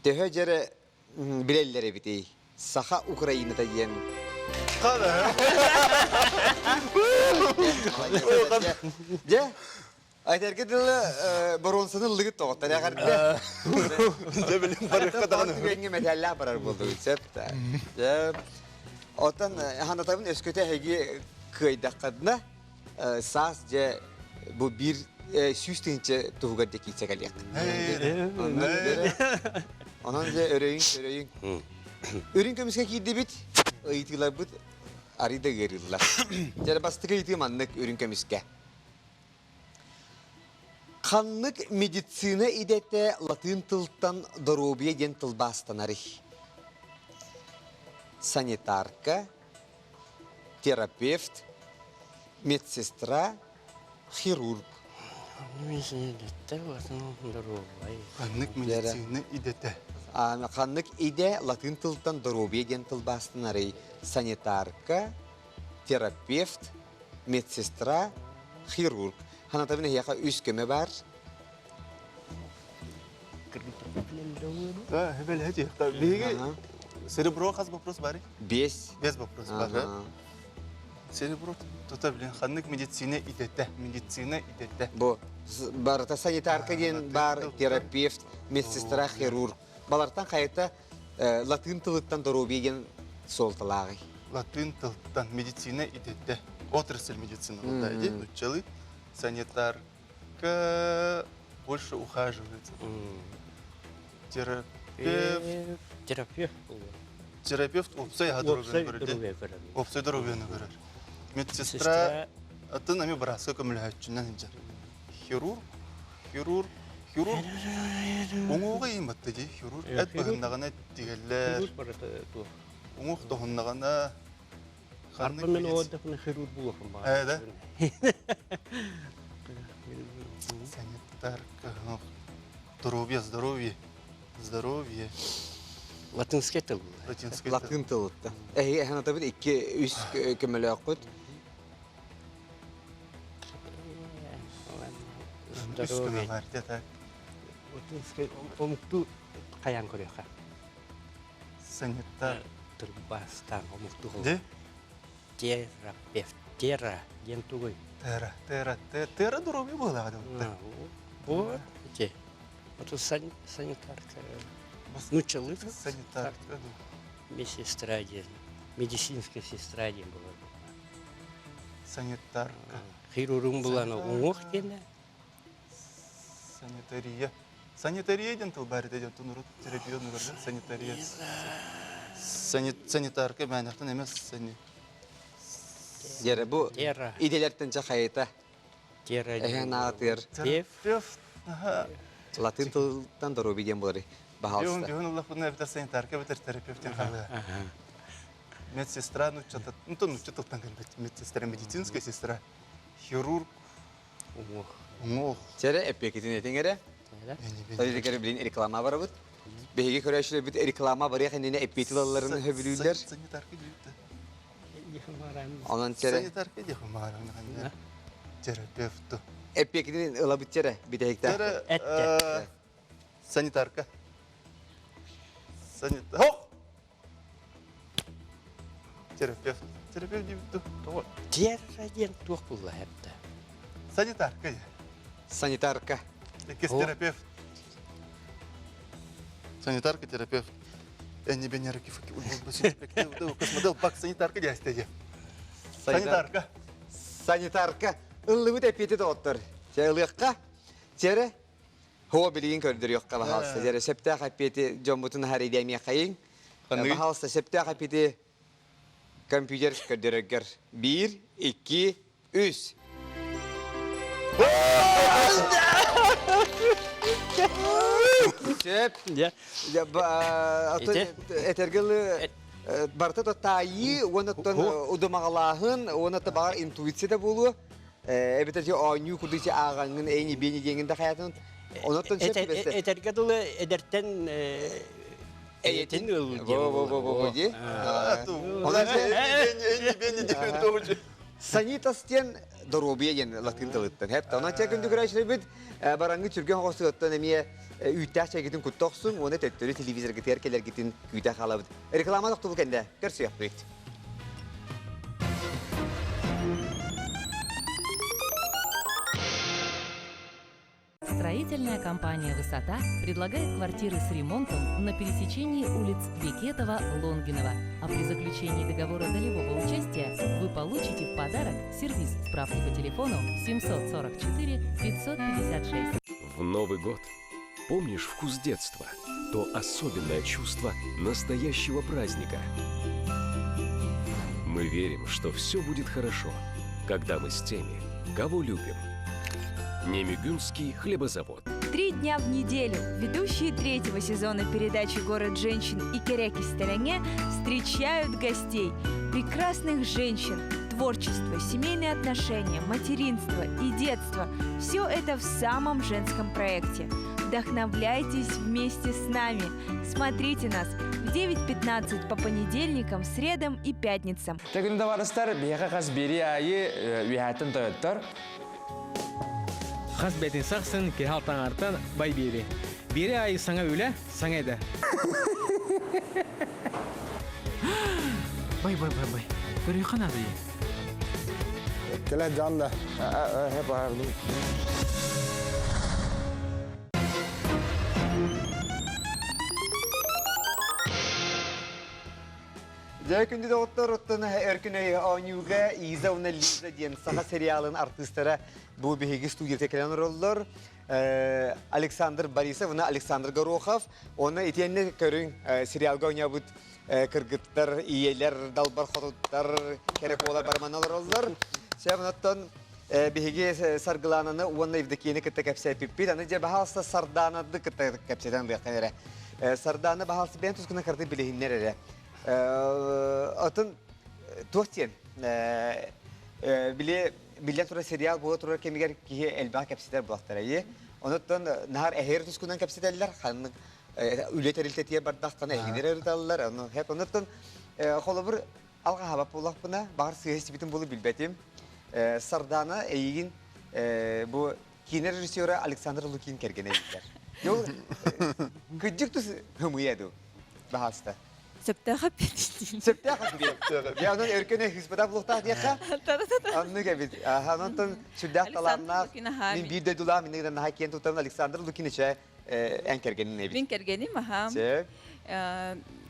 төһө дьэрэ билэллэр эбитий Саха Украината диэн Дьэ, айтарга дылы боруонсаны ыллыгыт тоҕоттор эҕэрдэ. Дьэ билим барыахха даҕаны. Түгэҥҥэ мэтээллээх барар буолдугут сөп да. Дьэ, оттон ханатабын өскөтө эһиги кыайдаххытына саас дьэ бу биир 100 тыһыынча туһугар дьэ киирсэ кэлиэх. Онон дьэ өрөйүҥ, өрөйүҥ. Үрүҥ көмүскэ киирдибит, ыйытыыларбыт арый да ыарыыллар. Дьэ бастакы ыйытыы маннык үрүҥ көмүскэ. Ханнык медицина идэтэ латыын тылтан доруобуйа диэн тылбаастанарый? Санитарка, терапевт, медсестра, хирург. Ханнык медицина идэтэ? Ханнык идэ латын тылтан доруобуйа диэн тылбаастанарый? Санитарка, терапевт, медсестра, хирург. Ханатабын эһиэхэ үс көмө бар. Да, Биһиги серебро хас вопрос бары? Бес. Бес вопрос бар. Серебро тута билин ханнык медицина идэтэ, медицина идэтэ. Бу барыта санитарка диэн бар, терапевт, медсестра, хирург. Балартан хайата латын тылыттан доруобуйа диэн суолталааҕый? Латын тылтан медицина идэтэ. Отрасль медицины да, иди, учалы, санитарка больше ухаживает. Терапевт. Терапевт Терапевт уопсай доруобуйаны көрөр. Уопсай доруобуйаны көрөр. Медсестра атын эми бырааска көмөлөһөөччүнэн сылдьар. Хирург, хирург, хирург. Уҥуоҕа иин батта дии, хирург. Эт быһыннаҕына тигэллэр. Хирург барыта туох. Уҥуох тоһуннаҕына ханнык Арба мен ооддахына хирург буолуохум баар. Ээ да? Санитарка, здоровье, здоровье, здоровье. Латинскай тыл. Латын тылытта. Эһиги эһэн икки үс көмөлөөххүт. Үс көмө бар, так. Латинскай омуктуу хайаан көрүөххэ. Санитар. Тылбаастаан омуктуу Терапевт. Тера диэн тугуй? Тера, тера, тера доруобуйа буолаҕа да. Вот, ити. Это санитарка. Нуччалыы Санитарка. Медсестра диэн. Медицинская сестра диэн буолар. Санитарка. Хирург булан уҥуох диэн. Санитария. Санитария диэн тыл баар этэ дьон урут терапия оннугар санитария. Санитарка мээнэхтэн эмэ сани. Дьэрэ бу идэлэртэн ча хайыта. Эһэн аатыгар. Терапевт. Латын тылтан доруобуй диэн буолар. Баһаалыста. Дьүһүн улахпына эбэтэр санитарка эбэтэр терапевт диэн хаалыа. Медсестра нучча ну нучча тылтан кэлбит медсестра медицинская сестра хирург Уҥуох. Уҥуох. Чэрэ эппиэкитин этиҥ эрэ. Ол билин реклама барабыт. Биһиги көрөөччүлэрбит реклама барыах иннинэ эппиэти ылалларын сөбүлүүллэр. Санитарка диэбит. Онон чэрэ. Санитарка диэх мааран терапевт. Эппиэкитин ылабыт чэрэ бүтэһиктээх. Этте. Санитарка. Санитар. Хох! Терапевт. Терапевт диэбит тоҕо? Терра диэн туох булла эптэ? Санитарка. Санитарка. Иккис терапевт. Санитарка, терапевт. Энни Бенерки космодел бак санитарка диэстэди. Санитарка. Санитарка. Ыллыбыт эппиэти доҕоттор. Чэ ылыахха. Чэрэ Һуо билигин көрдөрүөххэ баһаалыста. Дьэ, сөптөөх эппиэти дьоммутун аһар идэмиэхэйиҥ. Баһаалыста сөптөөх эппиэти компьютер көрдөрөргөр. Биир, икки, үс. Сөп. Этэргэ барыта да таайыы, уонна удумаҕалааһын, уонна баҕар интуиция да буолуо. Эбэтэр оонньуу курдук ааҕаҥҥын эйни биэни диэҥин да хайатын оноттон сөп түбэстэ. Этэргэ дылы эдэртэн эйэтин ыл диэн. Во-во-во-во дии. Санитас диэн доруобуйа диэн латын тылыттан. Хэп онон чэ күндү көрөөччүлэрбит бараҥҥы түргэн хоҕосуоттан эмиэ үүттээх чэйгитин кутта охсуҥ уонна төттөрү телевизоргытыгар кэлэргитин күүтэ хаалабыт. Реклама тохтобул кэннэ көрсүөхпүт. Строительная компания «Высота» предлагает квартиры с ремонтом на пересечении улиц Бекетова-Лонгинова. А при заключении договора долевого участия вы получите в подарок сервиз справки по телефону 744 556. В Новый год помнишь вкус детства? То особенное чувство настоящего праздника. Мы верим, что все будет хорошо, когда мы с теми, кого любим. Немигюнский хлебозавод. Три дня в неделю ведущие третьего сезона передачи «Город женщин» и «Кереки стороне» встречают гостей. Прекрасных женщин, творчество, семейные отношения, материнство и детство – все это в самом женском проекте. Вдохновляйтесь вместе с нами. Смотрите нас в 9.15 по понедельникам, средам и пятницам. Тегін товарыстар, биһиэхэ хас бири айы үһәтин тойоттор. Хас бэтин сахсын киһи алтаҥартан бай биэри. Биэри айы саҥа үлэ, саҥа эдэ. Бай, бай, бай, бай. Көрүөххэ наада Кэлэ дьон да. Дьэ, күндү доҕоттор, оттон Өркүн өй оонньууга Иза уонна Лиза диэн саха сериалын артыыстара бу биһиги студията кэлэн олороллор. Александр Борисов уонна Александр Горохов. Уонна итиэннэ көрүҥ сериалга оонньообут кыргыттар, ийэлэр, далбар хотуттар, кэрэ куолар барыман олороллор. Сөп, оттон биһиги Саргылаананы уонна Евдокияны кытта кэпсэппиппит. Аны дьэ баһаалыста Сардаанады кытта кэпсэтэн ылыахха эрэ. Сардаана баһаалыста бэйэн тускунан кыраты билиһиннэр эрэ. Отун туох диэн били биллэн турар сериал буола турар кэмигэр киһи элбэх кэпсэтэр буолахтара. Онуттан наһаар эһэр тускунан кэпсэтэллэр, ханнык. Үлэ тэрилтэтигэр бардаххына эһигини ырыталлар. Ону хэп оннуттан холобур алҕаһаабат буоллахпына, баҕар сыыһа истибитим буолу билбэтим. Сардана эйигин бу киинэ режиссера Александр Лукин кэргэнэ эбиттэр. Ол кыдьык тус ымыйа ду баһааста. Сөптөөх эппиэт. Сөптөөх эппиэт. Дьэ онон өркөнө хыспатах булуохтаах диэххэ. Оннук эбит. Онтон сүрдээх талааннаах мин биир дойдулаах миннигинэн наһаа киэн туттабын Александр Лукинича эн кэргэнин эбит. Мин кэргэним, аха. Сөп.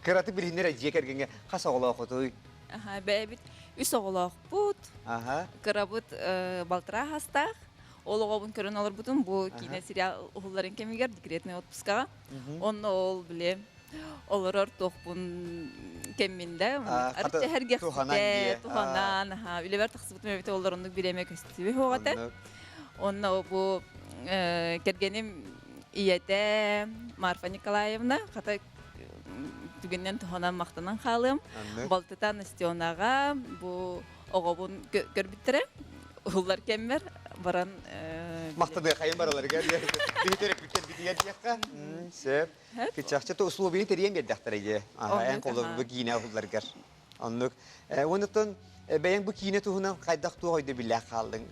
Кыратык билиһиннэр дьиэ кэргэҥҥэ хас оҕолооххутуй? Аха, бэйэбит үс оҕолоохпут. Аха. Кырабыт балтараа хастаах. Ол оҕобун көрөн олорбутум бу киинэ сериал уһулларын кэмигэр декретный отпускаҕа. Онно ол били олорор туохпун кэммин да арыт туһанан туһанан аха үлэбэр тахсыбытым эбитэ олороннук бириэмэ көстүбү хоҕата. Онно бу кэргэним ийэтэ Марфа Николаевна хата түгэнинэн туһанан махтанан хаалыам. Балтыта Настенаҕа бу оҕобун көрбүттэрэ. Уһуллар кэммэр баран Махтаныахайын бараларыгар биһи төрөппүттэр битигэр диэххэ. Сөп. Кыччахчы то условияны тэрийэн биэрдэхтэрэ дии. Эн холобур киинэ уһулларгар. Оннук. Оннуттан бэйэҥ бу киинэ туһунан хайдах туох өйдөбүллээх хааллыҥ?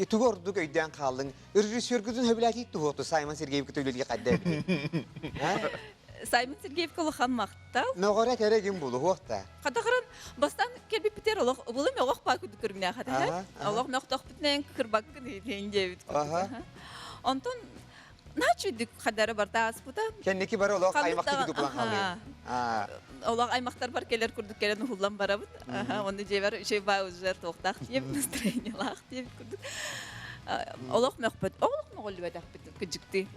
Тугу ордук өйдөөн хааллыҥ? Режиссергутун сөбүлээтии туһуохту Саймон Сергеевка үлэлиги хайда эбитий? Саймон Сергеевка улахан махтал. Мөҕөрө этэрэ ким булуһуох да. Хатахыран бастан келбиппитер олох булы мөҕөх баа күдүк көрүҥнээх этэ. Олох мөхтөхпүтүнэн кырбаккын диэбит курдук. Онтон Наачуйдук хадары барта ааспыта. Кэнники бары олох аймахты курдук булан хаалыы. Олох аймахтар бар келер курдук келен уһуллан барабыт. Онну дьиэбэр үчүгэй баа уже туохтаах диэбит настроениелаах диэбит курдук. Олох мөхпөт. Олох мөҕүллүбэтэхпит кыдьыкты.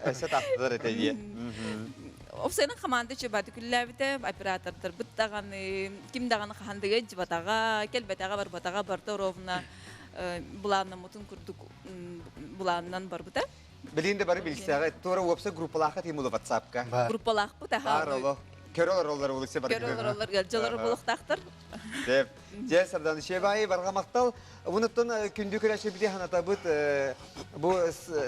Өссө тахтылар этэ дии. Опсайынан команда үчүгэй күллээбитэ, оператордарбыт даҕаны, ким даҕаны хаһан да ыалдьыбатаҕа, кэлбэтэҕэ, барбатаҕа барыта ровно былааннаммытын курдук былаанынан барбыта. Билигин да бары билсэҕит. Туора уопсай группалаахха тиим WhatsApp-ка. Группалаахпыт аха. Баар олох. Көрө олороллор улуксе бар. Көрө олороллор, ыалдьалар буолуохтаахтар. Деп. Дьэ, Сардан Шебай барҕа махтал. Бунуттан күндү көрөөччүбүти ханатабыт бу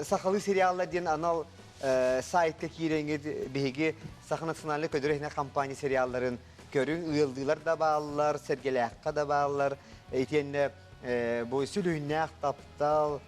сахалыы сериаллар диэн анал сайтка киирэҥҥит биһиги Саха национальнай көдөрө компания сериалларын көрүҥ ыалдыылар да бааллар, сэргэлээххэ да бааллар. Итиэннэ бу сүлүһүннээх таптал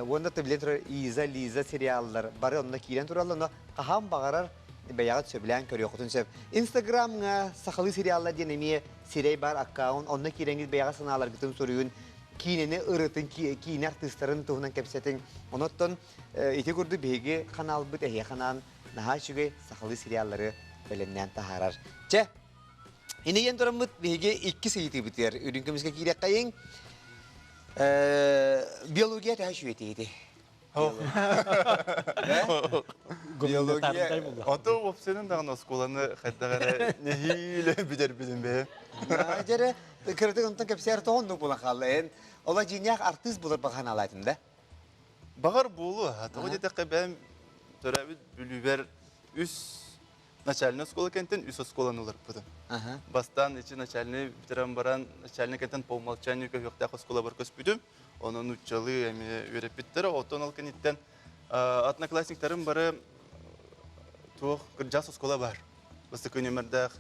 уонна билэн турар Иза, Лиза сериаллар бары онно киирэн тураллар, но хаһан баҕарар бэйэҕит сөбүлээн көрүөххүтүн сөп. Инстаграмҥа сахалыы сериаллар диэн эмиэ сирэй бар аккаунт, онно киирэҥҥит бэйэҕэ санааларгытын суруйун, киинэни ырытын, киинэ артыыстарын туһунан кэпсэтиҥ. Онон ити курдук биһиги ханаалбыт эһиэхэ анаан наһаа үчүгэй сахалыы сериаллары бэлэмнээн таһаарар. Чэ, Инийэн тураммыт биһиги иккис ыйытыыбытыгар үрүҥ көмүскэ киириэххэйиҥ. Биология төһө үчүгэй Биология. Ото уопсайынан даҕаны оскуоланы хайдах эрэ нэһиилэ бүтэрбитим бэйэ. Дьэрэ, кыратык онтон кэпсээр тоҕоннук буолан хаалла. Эн ола дьиҥнээх артыыс булар баҕанаалаатым да? Баҕар буолуо. Тоҕо диэтэххэ бэйэм төрөөбүт Бүлүүбэр үс начальнай оскуола кэнтэн үс оскуоланы уларыппытым. Бастаан ичи начальнай бүтэрэн баран начальник кэнтэн по умолчанию көһүөхтээх оскуолабар көспүтүм. Онон нууччалыы эмиэ үөрэппиттэрэ. Оттон ол кэнниттэн одноклассниктарым бары туох кырдьаҕас оскуола баар. Бастакы нүөмэрдээх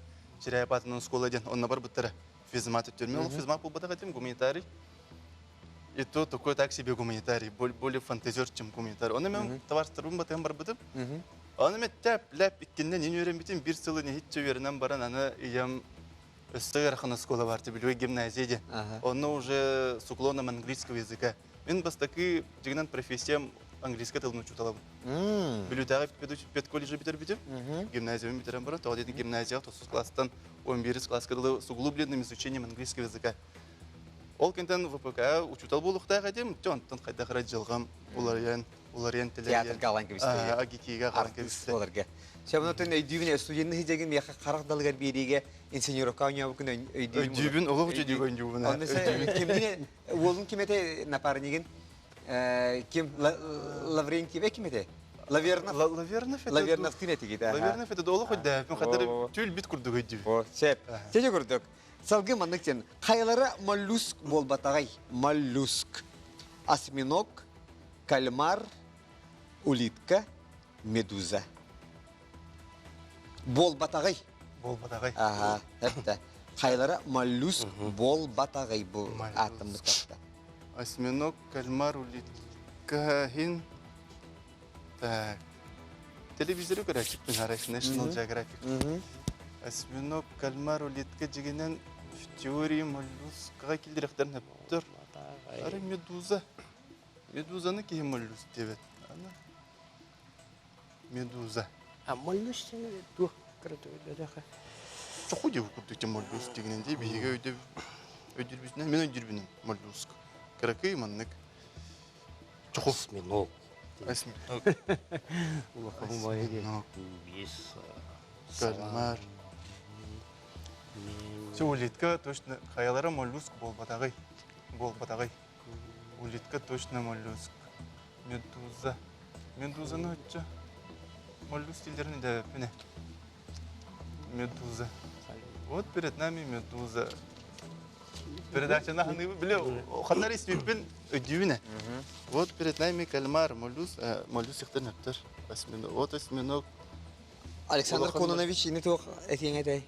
Чиряев аатынан оскуола диэн онно барбыттара. Физмат өттүн. Мен ол физмат буолбатах этим, гуманитарий. И то такой так себе гуманитарий, более фантазер, чем гуманитарий. Оны мен товарыстарбын батыһан барбытым. Оны мен тэп лэп иккиннен ин үөрэммитим, бир сылы нехитче үөрэнэн баран, аны ийэм өссө ыарахан оскуола бар, Билюй гимназия диэн. Онно уже с уклоном английского языка. Мен бастакы дьигинэн профессиям английскай тылын учууталабын. Бүлүүтээҕи педколледжы бүтэрбитим, гимназиябын бүтэрэн баран, тоҕо диэтин гимназияҕа тохсус класстан 11 класска дылы с углубленным изучением английского языка. Ол кэнтэн ВПК учуутал буолуохтаах этим, дьэ онтон хайдах эрэ дьылҕам уларыйан, уларыйан тэлэрийэн. Театрга алан кэбистэ. Агикига алан кэбистэ. Буоларга. Сөбүнөтөн өйдүүбүн студенны хижэгин миэхэ харах далыгар биэриигэ инсценировка оонньообуккун өйдүүбүн. Өйдүүбүн, олох өйдүүбүн өйдүүбүн. Онно кимнине уолун ким этэ напарнигин ким Лаврентьев ким этэ? Лавернов. Лавернов это. Лавернов тин этигит. Лавернов это олох өйдөөпүн хатар түүл бит курдук өйдүүбүн. Сөп. Сече курдук. Салгыы маннык диэн, хайалара моллюск буолбатаҕай? Моллюск. Осьминог, кальмар, Улитка, медуза. Буолбатаҕый. Буолбатаҕый. Аха, эптэ. Хайлара моллюск буолбатаҕый бу ааттаммыттар. Осьминог, кальмар, улитка, хин. Так. Телевизору көрөөччүппүн арай National Geographic. Осьминог, кальмар, улитка дьигинэн в теории моллюскаҕа киллэриэхтэрин сөптөр. Арай медуза. Медузаны киһи моллюск диэбэт. Аны медуза. А моллюск туох кыратыга Чоху диэбит курдук дьэ моллюск дигинэн дии биһиги өйдөбү өйдүүрбүтүнэн мин өйдүүрбүнэн моллюск. Кыракый маннык чоху. Осьминог. Осьминог. Улахан баайы бис Кальмар. Все улитка точно хайалара моллюск буолбатаҕый. Буолбатаҕый. Улитка точно моллюск. Медуза. Медузаны оччо моллюск дииллэрин өйдөөбөппүн ээ. Медуза. Вот перед нами медуза. Передачаны ханыыбын, били ханна эрэ истибиппин өйдүүбүн ээ. Вот перед нами кальмар, моллюск, моллюск ихтэн өптөр. Осьминог. Вот осьминог. Александр Кононович ини туох этиэҥ этэй?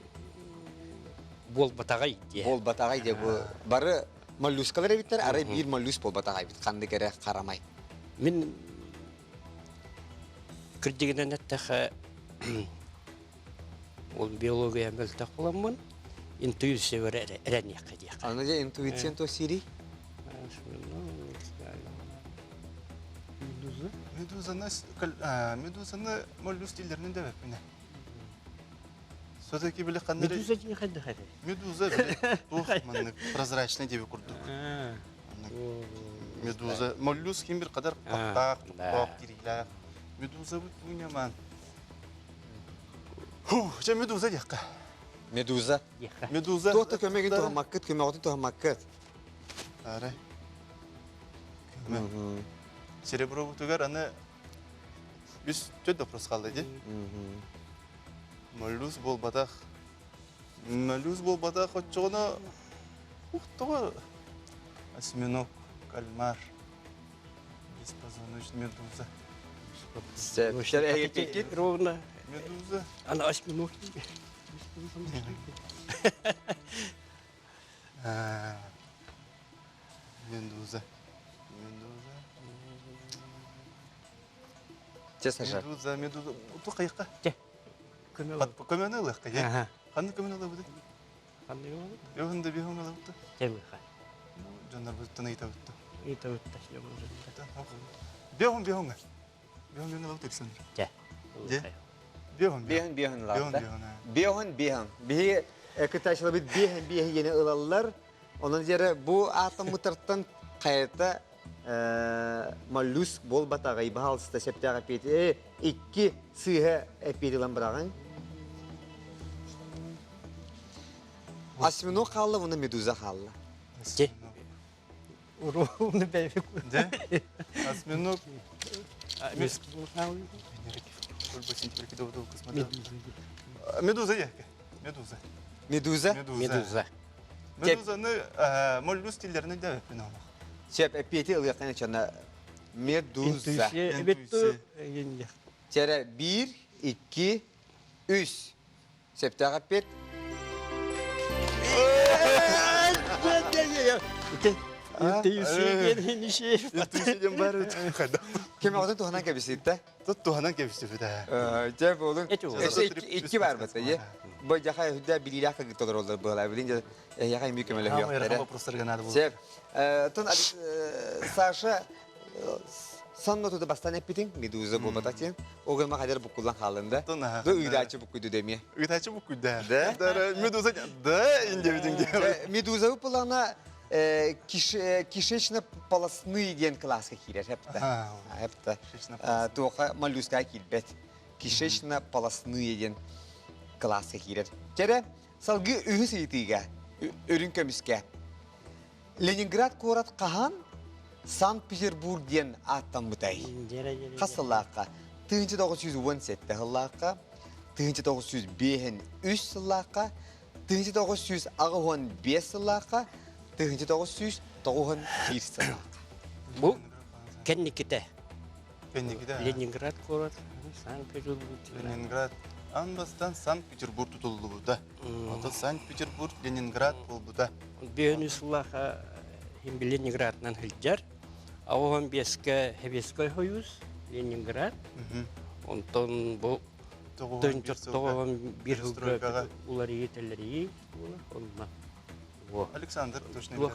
Буолбатаҕай диэ. Буолбатаҕай диэ бу бары моллюскалар эбиттэр, арай биир моллюск буолбатаҕай эбит ханнык эрэ харамай. Мин кырдьыгынан эттэххэ ол биология мөлтөх буламмын интуициябар эрэниэххэ диэххэ. Аны дьэ интуициян туох сиирий? Медуза? Медузаны, медузаны моллюск дииллэринэн дэбэппинэ. Все-таки били ханна Медуза дии хайдах этэй? Медуза били туох маннык прозрачный диэби курдук. Медуза моллюск ким бир кадар тахтаах, туктаах, тириилээх. Медуза бу тууньаман. Фу, чэ медуза диэххэ. Медуза. Медуза. Туох да көмөгүн туһаммаккыт, көмөҕүтүн туһаммаккыт. Арай. Көмө. Серебробутугар аны үс төрт вопрос қалды ди. Моллюск буолбатах. Моллюск буолбатах оччоҕуна ух тоҕо осьминог, кальмар, беспозвоночный медуза. Ровно. Медуза. Она осьминог. Медуза. Медуза. Че, Саша? Медуза, медуза. Ту хайыққа? Че. Көмөнү ылыахха, же. Ханны көмөнү ылабыт? Ханны ылабыт? Бөһүн да бөһүн ылабыт. Темыха. Дьоннор буттан ыйтабытта. Ыйтабытта. Бөһүн бөһүн. Бөһүн бөһүн ылабыт Александр. Че. Же. Бөһүн бөһүн бөһүн ылабыт. Бөһүн бөһүн. Биһи кытайчылабыт бөһүн бөһүн диэни ылаллар. Онон дьэрэ бу аатаммытартан хайата моллюск буолбатаҕай баһаалыста сөптөөх эппиэти икки сыыһа эппиэти ылан быраҕыҥ. Осьминог хаалла уонна медуза хаалла. Дьэ. Уруумну бэйбик. Дьэ. Осьминог. Медуза яке. Медуза. Медуза? Медуза. Медузаны моллюск тиллерин дэбэппин олох. Сөп эппиэти ылыаххына чана медуза. Чэрэ биир, икки, үс. Сөптөөх эппиэт. Ким оҕотун туһанан кэбиситтэ? Тут туһанан кэбисиппит Дьэ буолун. Өссө икки бар бата. Бу дьаха үрдэ билиилээх кыргыттар олороллор быһалаа. Билин дьэ эһиэхэ эмиэ көмөлөһүөхтэрэ. вопростарга надо было. Сөп. Тон Саша сонно туда бастан эппитиҥ медуза буолбатах диэн. Ол гына хадер буккуллан хааллын да. Бу ыйдааччы буккуйду демиэ. Ыйдааччы буккуйда. Да. Медуза да индебитиң диэн. Медуза буппулаҕына кишечно-полостные диэн кылааска киирэр эптэ. Эптэ. Туоха моллюскаҕа киирбэт. Кишечно-полостные диэн кылааска киирэр. Кэрэ, салгыы үһүс ыйытыыга, үрүҥ көмүскэ. Ленинград куорат хаһан Санкт-Петербург диэн ааттаммытай? Хас сыллаахха? 1917 сыллаахха, 1905 сыллаахха, 1985 сыллаахха, 1991 сыллаахха. Бу кэнниките. Ленинград город, Санкт-Петербург. Ленинград. Аан бастаан Санкт-Петербург тутуллубута. Ото Санкт-Петербург Ленинград буолбута. Бөөнү сыллаха хим Ленинградынан сылдьар. Аҕыс биэскэ Советский Союз, Ленинград. Онтон бу тоҕуһун биир сылга уларыйыы тэлэрийии буолар. Онно Александр точно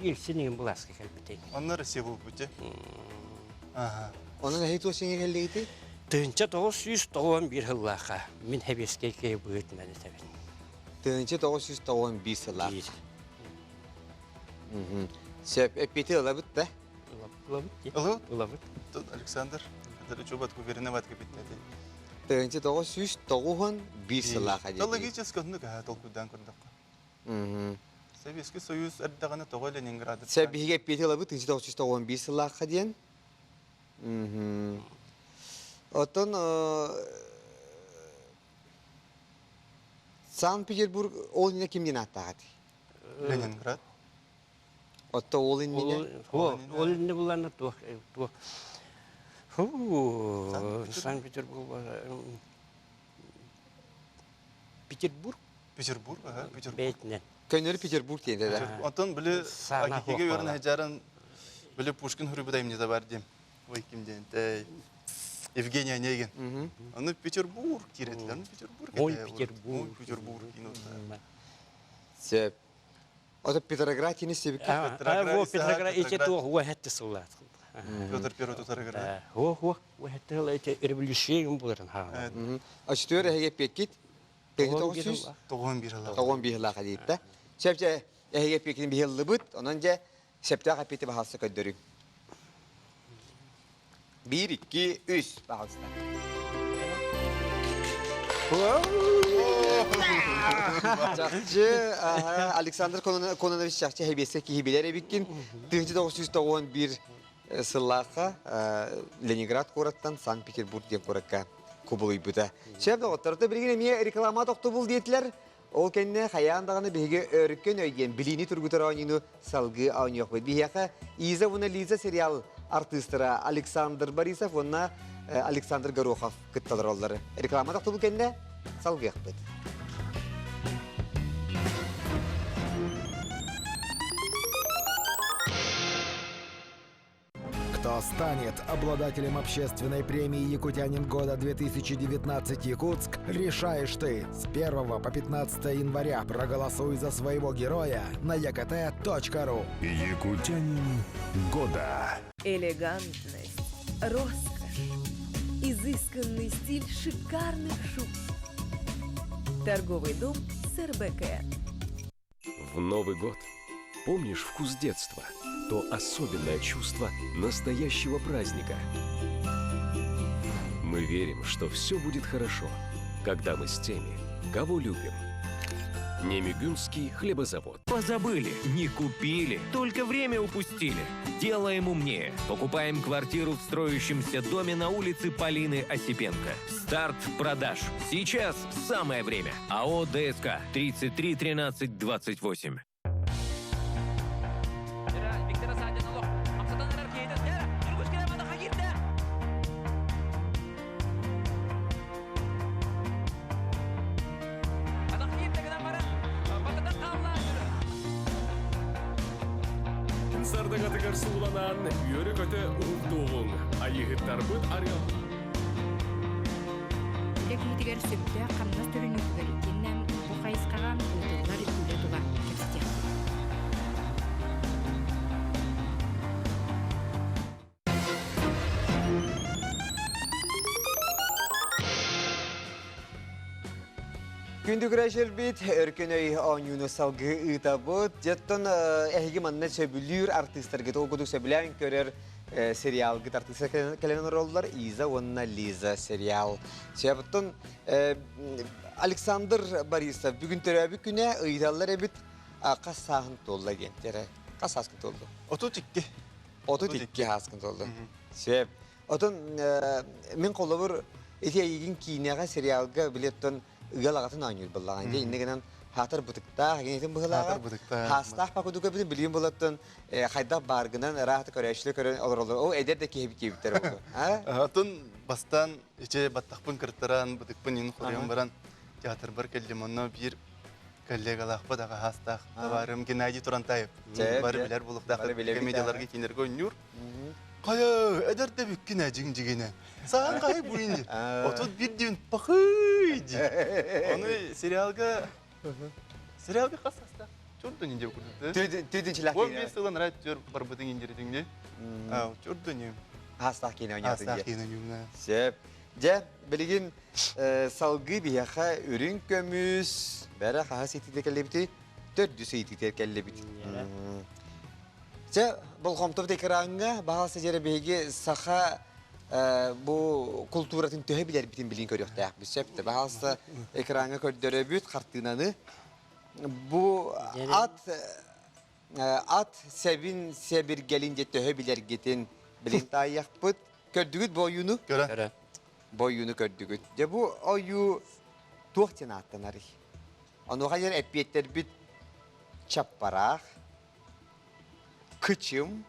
Ельцин игин былааска кэлбитей. Онно Россия буолбут Онон эһи туох сиҥэ кэллигити? 1991 сыллаахха мин сэбиэскэй киһи быһыытынан этэбин. 1991 сыллаах. Сөп, эппити ылабыт да? Ылабыт. Ылабыт? Ылабыт. Тут Александр, это уверенноват капитан. 1991 сыллаах диэн. Логически оннук толкуйдаан көрдөххө. Советский Союз эрдэҕинэ тоҕо Ленинграды Сэ биһиги эппиэти ылабыт 1991 сыллаахха диэн. Оттон Санкт-Петербург ол иннинэ ким диэн ааттаах этэй? Ленинград. Отто ол иннинэ? Ол иннинэ булларна туох туох Санкт-Петербург Петербург Петербург, ага, Петербург. Бэйтинэн. Көннөрү Петербург диэн да. Онтон били Агикиге өрін хажарын били Пушкин хуруйбута имнете бар дим. Ой, ким диэн Евгений Онегин. Аны Петербург киретилер. Петербург. Ой, Петербург. Ой, Петербург. Сөп. Ото Петроград кини себикки. Во Петроград эти туох уэхэтти сыллаат. Петр Первый тутарыгар. Хо хо уэхэтти сыл эти революция буларын ха. Ачтөр эһиге пеккит 991 сыллаах. 91 сыллаах дииппэ. Сөп дьэ эһиги эппиккитин биһиллибит, онон дьэ септөөх эппити баһалса көрдөрүҥ. Биир, икки, үс, пожалуйста. Чахчы, Александр Кононович чахчы хэбиэсэ киһи билэр эбиккин. 1991 сыллаахха Ленинград куораттан Санкт-Петербург диэн куоракка кубулуйбута. Сөп доҕотторото билигин эмиэ реклама тохтобул диэтилэр. Ол кэннэ хайаан даҕаны биһиги өркөн өй диэн билиини тургутар оонньууну салгыы оонньуохпут. Биһиэхэ Иза уонна Лиза сериал артыыстара Александр Борисов уонна Александр Горохов кытталар оллар. Реклама тохтобул кэннэ салгыахпыт. Кто станет обладателем общественной премии «Якутянин года 2019 Якутск» решаешь ты. С 1 по 15 января проголосуй за своего героя на ekt.ru. Якутянин года. Элегантность, роскошь, изысканный стиль шикарных шуб. Торговый дом СРБК. В Новый год помнишь вкус детства? То особенное чувство настоящего праздника. Мы верим, что все будет хорошо, когда мы с теми, кого любим. Немигюнский хлебозавод. Позабыли, не купили, только время упустили. Делаем умнее. Покупаем квартиру в строящемся доме на улице Полины Осипенко. Старт продаж. Сейчас самое время. АО ДСК 33 13 28. Сардагатыгар сууланан, үөрэ-көтө уһуктуоҕуҥ, айыыһыттарбыт арыал. Үлэ киһитигэр сөптөөх хамнас төлөнүүтүгэр итиэннэ бу хайысхаҕа ыытыллар үлэ тула кэпсэтиэхпит. Күндү күрэшелбит өркөн өй оонньууну салгыы ыытабыт. Дьэттон эһиги манна сөбүлүүр артыыстаргыт ол курдук сөбүлээн көрөр сериалгыт артыыстар кэлэн олороллор Иза уонна Лиза сериал. Сөбүттэн Александр Борисов бүгүн төрөөбүт күнэ ыйыталлар эбит хас сааһын туолла диэн. Хас сааскын туолду? 32. 32 сааскын туолду. Сөп. Отон мин холобур ити эйигин киинэҕэ сериалга билеттон ыал аҕатын оонньуур буоллаҕын дьэ иннэ гынан Хаатар бытыктаах, эгинитин быһылааҕа. Хаатар бытыктаах. Хаастаах пакудука бүтүн билигин булаттан хайдах бааргынан ыраахта көрөөччүлэр көрөн олороллор. Ол эдэр да киһи киэбиттэр ол. Атын бастаан иче баттахпын кыртаран, бытыкпын ин хоруйан баран театрбар кэллим. Онно биир коллегалаахпыт аҕа хаастаах табаарым Геннадий Турантаев. Бары билэр булуктаах комедияларга кинилэргэ ойнуур. Хайа, эдэр да бүккүн ээ дьиҥ-дьигинэ. Саан хай бу ини. 31 диэн пахый ди. Оны сериалга сериалга хас састаах? Чурду не деп курдук. Түдүнчилэх 15 сылын райт түр барбытың индиритиңди. Чурду не. Хастаах киинэ ойнотун Хастаах киинэ ойнугна. Сөп. Дьэ, билигин салгыы биһиэхэ үрүҥ көмүс бэрэ хаһыс итиитэ кэллибити? Төрдүс ыйытыытыгар кэллибит. Чэ, болҕомтобут экраҥҥа баҕалса дьэрэ биһиги саха бу култууратын төһө билэрбитин билин көрүөхтээхпит сөп да баҕалса экраҥҥа көрдөрөбүт хартыынаны бу ат ат сэбин сэбиргэлин дьэ төһө билэргитин билин таайыахпыт көрдүгүт бу ойууну көрө бу ойууну көрдүгүт дьэ бу ойуу туох диэн ааттанарый онуоха диэн эппиэттэрбит чаппараах Кычым,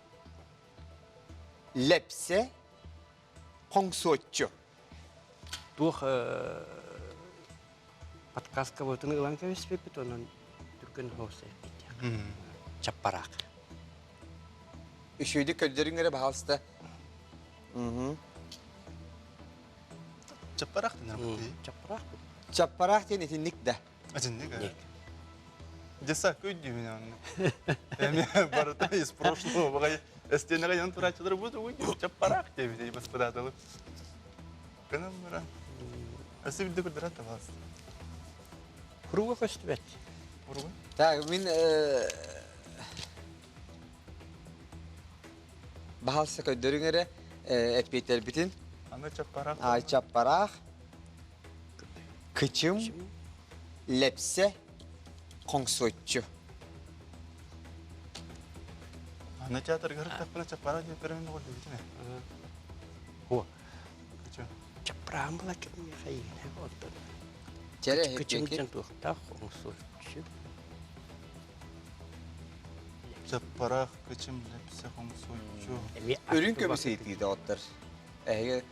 лэпсэ, хоҥсуоччу. Туох подкасткабытын ылан кэбиспиппит, онон түргэн соҕус эппиттиэх. Чаппараак. Үчүгэйдик көрдөрүҥ эрэ, баһаалыста. Чаппараах дэнэр Чаппараах. Чаппараах диэн итинник да. Итинник ээ. Десакка өйдүүмүн онно. Эми барыта из прошлого баҕай эстиэнэҕэ ян турааччылар бу тугуй чаппараах диэбит баспыдааталы. Кынан баран. Өссө бирде көрдөрөн табаас. Куруга көстүбэт. Куруга? Так, мин баһалса көрдөрүҥ эрэ эппиэттэрбитин. Аны чаппараах. А, чаппараах. Кычым, лэпсэ, хоҥсуоччу. Аны театрга ырыттахпына чаппара диэн көрөмүн оҕо диэбитим ээ. О. Кычым. Чаппараан була кэмҥэ оттон. Чэрэ Кычым диэн туохтаах хоҥсуоччу. Чаппараах, кычым, лэпсэ, хоҥсуоччу. Үрүҥ көмүс ыйытыыта оттор. Эһиги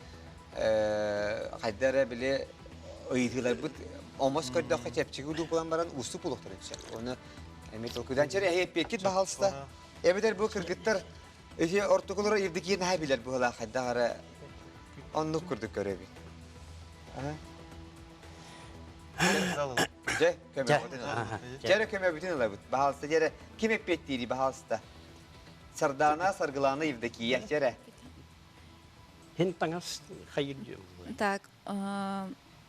хайда эрэ били ыйытыыларбыт омос көрдөххө чэпчэки удуу буолан баран уустук буолуохтарын сөп. Оны эмиэ толкуйдаан чэр эһи эппиэккит баһалста. Эбэтэр бу кыргыттар эһи ортокулара Евдокия наһаа билэр быһыылаах хайдах эрэ оннук курдук көрөбүн. Дьэ, көмөбүтүн ылабыт. Дьэ, көмөбүтүн ылабыт. Баһалста дьэ ким эппиэттиирий баһалста? Сардаана, Саргылаана, Евдокия. Дьэ эрэ. Хин таҥас хайыр диэн. Так.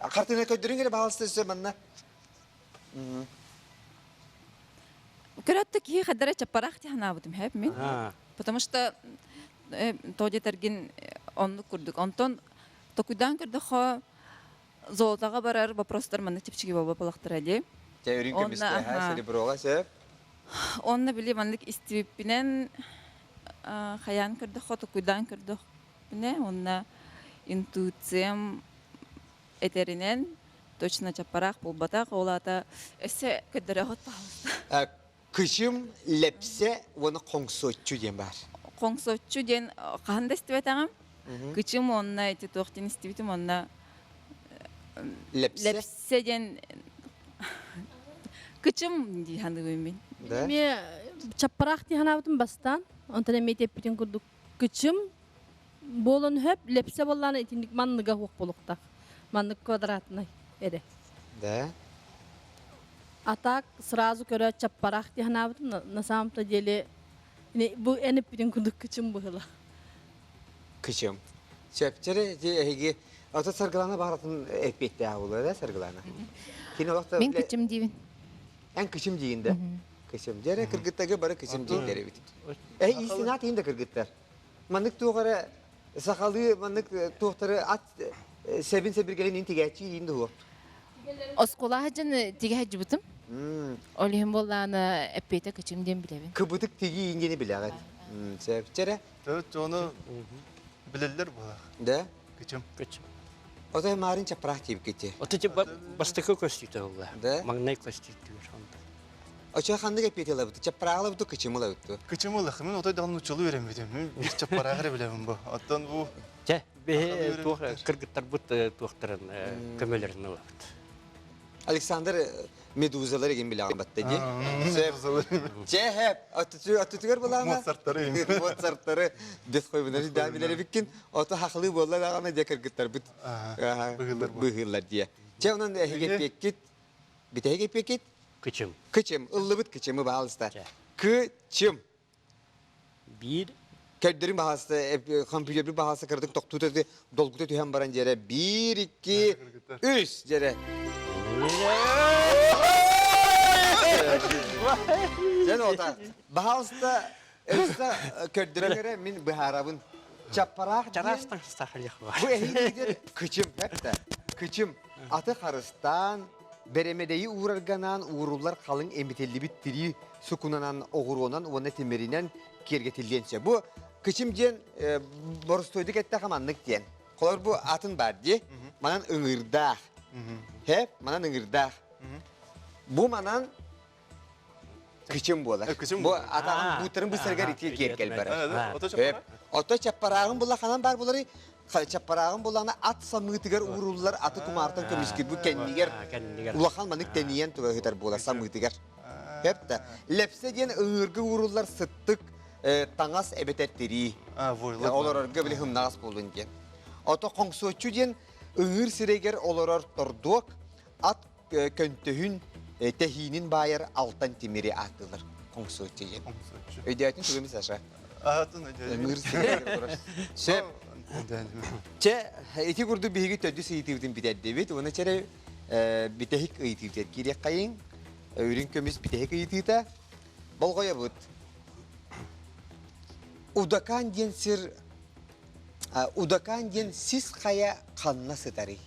Хартыына көрдөрүҥ эрэ баһалыста өссө манна. Көрөттө киһи хадара чаппарах тиһанаабытым хэп мин. Потому что то диэтэргин оннук курдук. Онтон токуйдаан көрдөххө золотоҕа барар вопростар маннык чэпчэки буолба балахтара дии. Дьэ үрүҥ көмүскэ сереброҕа сөп. Онно били маннык истибиппинэн хайаан көрдөххө токуйдаан көрдөхпүнэ уонна интуициям этэринэн точно чаппараах буолбатах ол аата өссө көрдөрөҕүт пожалуйста. Кычым, лэпсэ уонна хоҥсуоччу диэн баар. Хоҥсуоччу диэн хаһан да истибэтэҕим. Кычым уонна ити туох диэн истибитим уонна Лэпсэ? Лэпсэ диэн кычым дии саныыбын мин. Эмиэ чаппараах дии санаабытым бастаан. Онтон эмиэ эппитин курдук кычым буолан хөп лэпсэ буоллаана итинник манныга суох буолуохтаах. Маннык квадратнай эрэ. Да. А так сразу көрө чаппараах дии санаабытым на самом-то деле бу эн эппитин курдук кычым быһыла. Кычым. Сөптөрө эһиги ото Саргылана бааратын эппиэттээх буолуо да Саргылана. Кини олохто Мин кычым диибин. Эн кычым диигин да? Кычым. Дьэрэ кыргыттарга бары кычым дииллэр эбит. Э истинаат иһин да кыргыттар. Маннык туох эрэ сахалыы маннык туохтары ат сэбин сэбиргэлин ин тигээччи иин дуһуо. Оскуола сылдьан тигэ сылдьыбытым. Ол иһин буоллаана эппиэтэ кычым диэн билэбин. Кыбытык тигии иин диэни билэҕит. Сөп. Чэрэ. Төрүт ону билэллэр буолар. Да? Кычым. Кычым. Отой маарын чаппараах тиэбиккити. Ото ти бастакы көстүүтэ буолла. Маҥнай көстүүтүгэр онто. Очо ханнык эпиэти ылабыт? Чаппараах ылабыт кычым ылабыт? Кычым ылах. Мин отой даҕаны нууччалыы үөрэммитим. Мин биир чаппараах эрэ билэбин бу. Оттон бу Чэ, биһи туох кыргыттарбыт туохтарын көмөлөрүн ылабыт. Александр медузалар эгин билэҕин батта дии. Чэ, хэп, аттытыгар булаана. Моцарттары. Моцарттары бес хойбунар да билер биккин. Ото хахлыы буолла даҕаны дьэ кыргыттарбыт быһыылар дии. Чэ, онон эһиги эппиэккит бүтэһик эппиэккит? Кычым. Кычым, ыллыбыт кычымы баалыста. Кычым. Биир Көрдөрүм баһаста компьютербит баһаста кырдык тохтуута долгута түһэн баран дьэрэ биир икки үс дьэрэ Дьэн ота баһаалыста өссө көрдөрөн эрэ мин быһаарабын чаппараах чараас таҥастаах бу эһиги кычым эптэ кычым аты харыстаан бэрэмэдэйи уурарганаан ууруллар халыҥ эмитиллибит тирии сукунанан, оҕуруонан уонна тимиринэн киэргэтиллиэн сөп. Бу кычым диэн боростуойдук эттэхэ маннык диэн. Холор бу атын баар дии. Манан ыҥыырдаах. Хэ, манан ыҥыырдаах. Бу манан кычым буолар. Бу атаҕын бууттарын быстарыгар ити киэргэл барар. Ото чаппарааҕын була ханан баар булары чаппарааҕын булана ат самыытыгар ууруллар аты кумаартан көмүскүр бу кэннигэр улахан манык тэнийэн тура ыһытар буолар самыытыгар. Хэпта. Лепсе диэн ыҥыырга ууруллар сыттык таҥас эбэтэр тирии. Олорорго били хымнаҕас буолун диэн. Ото хоҥсуоччу диэн ыҥыыр сирэгэр олорор тордуок ат көнтөһүн тэһиинин баайар алтан тимири ааттыылар хоҥсуоччу диэн. Өйдөөтүн тугуми Саша? Аатын өйдөөтүм. Ыҥыыр сирэгэр олорор. Сөп. Чэ, ити курдук биһиги төрдүс ыйытыыбытын бүтэрдибит. Уонна чэрэ бүтэһик ыйытыыбытыгар киириэххэйиҥ. Үрүҥ көмүс бүтэһик ыйытыыта. Болҕойобут. Удакан диэн сир Удакан диэн сис хайа ханна сытарый?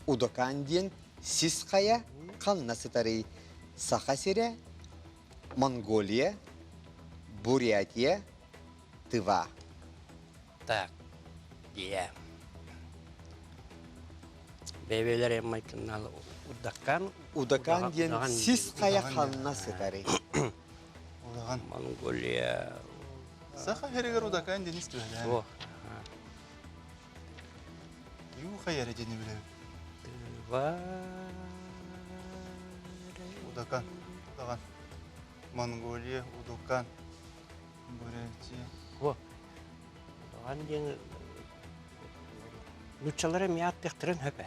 Удакан диэн сис хайа ханна сытарый? Саха сирэ, Монголия, Бурятия, Тыва. Так, дия. Бэйбэлэр майкыннал Удакан. Удакан диэн сис хайа ханна сытарый? Удаган. Монголия. Саха хэригэр Удакан диэн истибэдэ. Ю хайа эрэ диэни билэбин. Тыва. Удакан. Удаган. Монголия, Удукан. Бурятия. Во. Удаган диэн нуччалар эмиэ аттыахтарын хөпө.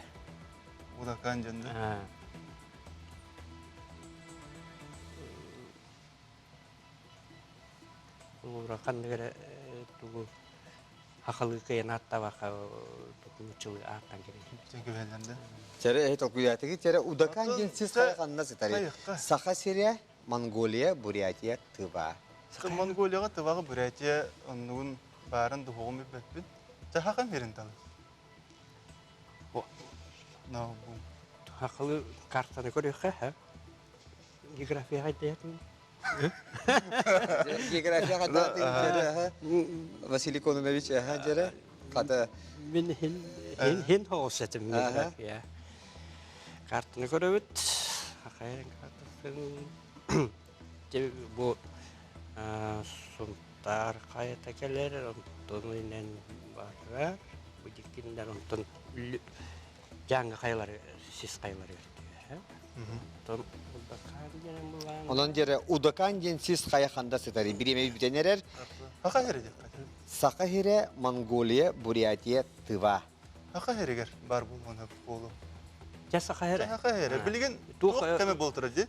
Удакан диэн да? Улуура ханнык эрэ тугу хахалыы кыйан ааттабаха нуччалыы ааттан кэбиһэллэр да? Чэрэ эһи толкуйдаатыгы чэрэ Удакан диэн сис хайа ханна сытарый? Саха сирэ, Монголия, Бурятия, Тыва. Монголияҕа Тываҕа Бурятия оннугун баарын духугун билбэппин. Чахахан верин талы. Хахалы картаны көрүөххэ, География хайдайатын. География хайдайатын Василий Кононович дьэрэ хата Мин хин хин хоҕус этим география. Картаны көрөбүт. Хахайын картатын бу Сунтаар хайата кэлэр, онтон инэн барар. Бу диккиннэр онтон Дьааҥы хайалары сис хайалары Онтон Удакан диэн булаан. Онон диэри Удакан диэн сис хайа ханда сытар. Бириэмэ бүтэн эрэр. Саха сирэ диэххэ. Саха сирэ, Монголия, Бурятия, Тыва. Саха сиригэр бар буолуон буолу. Дьэ Саха сирэ. Саха сирэ. Билигин туох кэме буолтура дии?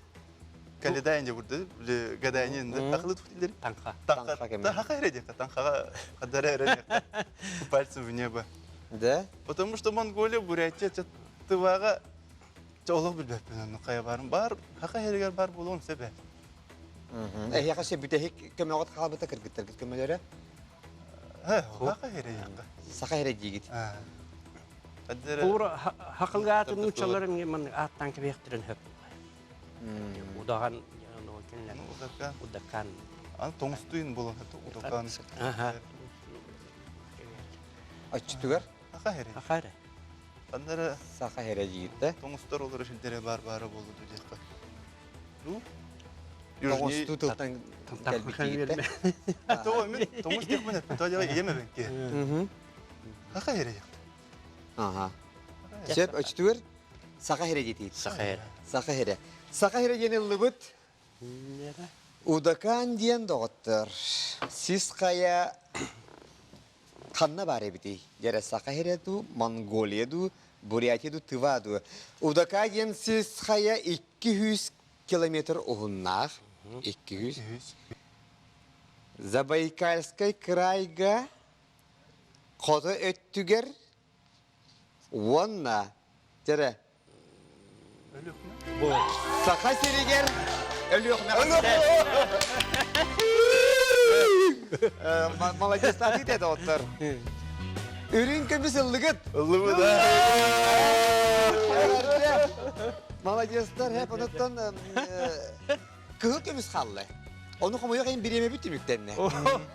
Каледайн дьэ бурды, били гадайнин тахылы тухтилер. Таҥха. Таҥха кэме. Саха сирэ диэххэ. Таҥхаҕа хадара эрэ диэххэ. Пальцем в небо. Да? Потому что Монголия, Бурятия, Тываҕа олох билбэппин онно хайа баарым бар хаха иһэригэр бар буолуон сөп ээ. Эһиэхэ се бүтэһик көмөҕүт хаалбыта кыргыттаргыт көмөлөрө? Саха иһэрэ диэххэ. Саха иһэрэ диигит. Куура хакылгаатын нууччалар эмиэ маннык ааттаан кэбиэхтэрин сөп. Удаҕан Удакан. Удакан. Аны тоҥустуйун буолан Удакан. Оччутугар? Саха иһэрэ. Саха иһэрэ. Ханнара Саха сирэ диир Тоҥустар олорор сирдэрэ баар баара буолуо диэххэ. Тоҥустуу тылтан кэлбит диир Тоҕо мин тоҥус диэхпин эппин тоҕо диэҕэ ийэм эбэҥки. Саха сирэ диэх. Аха. Сөп өчтүгэр Саха сирэ диэтиит. Саха сирэ. Саха сирэ. Саха сирэ диэн ыллыбыт. Удакан диэн доҕоттор. Сис хайа ханна баар эбитий? Дьэрэ Саха сирэ дуу, Монголия дуу, Бурятия дуу, Тыва дуу. Удака диэн сис хайа 200 километр уһуннаах. 200. Забайкальскай крайга хоту өттүгэр уонна дьэрэ Саха сиригэр Өлүөхүмэ Молодец, атыт это оттор. Үрүҥ көмүс ыллыгыт. Ыллыбыт. Молодецтар, хэп онуттан кыһыл көмүс хаалла. Ону хомойуох иһин бириэмэбит түмүктэннэ.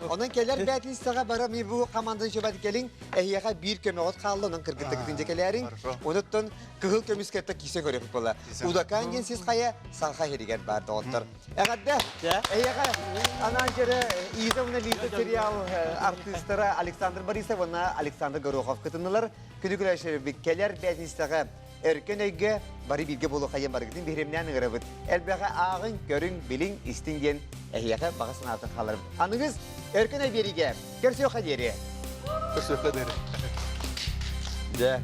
Онон кэлэр бээтинсэҕэ бара ми бу команданы чөбөт кэлиҥ, эһиэхэ биир көмөҕүт хаалла, онон кыргыттыгытын дьэ кэлээриҥ. Онуттан кыһыл көмүс кытта киирсэн көрүөхпүт буолла. Удакаан диэн сис хайа Саха сиригэр баар доҕоттор. Эҕэрдэ! Эһиэхэ анаан кэрэ Иза уонна Лиза сериал артыыстара Александр Борисов уонна Александр Горохов кытыннылар. Күнү күлээшебит кэлэр бээтинсэҕэ Өркөн өйгө бары бииргэ буолуохайын барыгытын биһиримнээн ыҥырабыт. Элбэҕи ааҕыҥ, көрүҥ, билиҥ, истиҥ диэн эһиэхэ баҕа санаатын хааларбыт. Аныгыс Өркөн өй биэриигэ көрсүөххэ диэри. Көрсүөххэ диэри. Дьэ.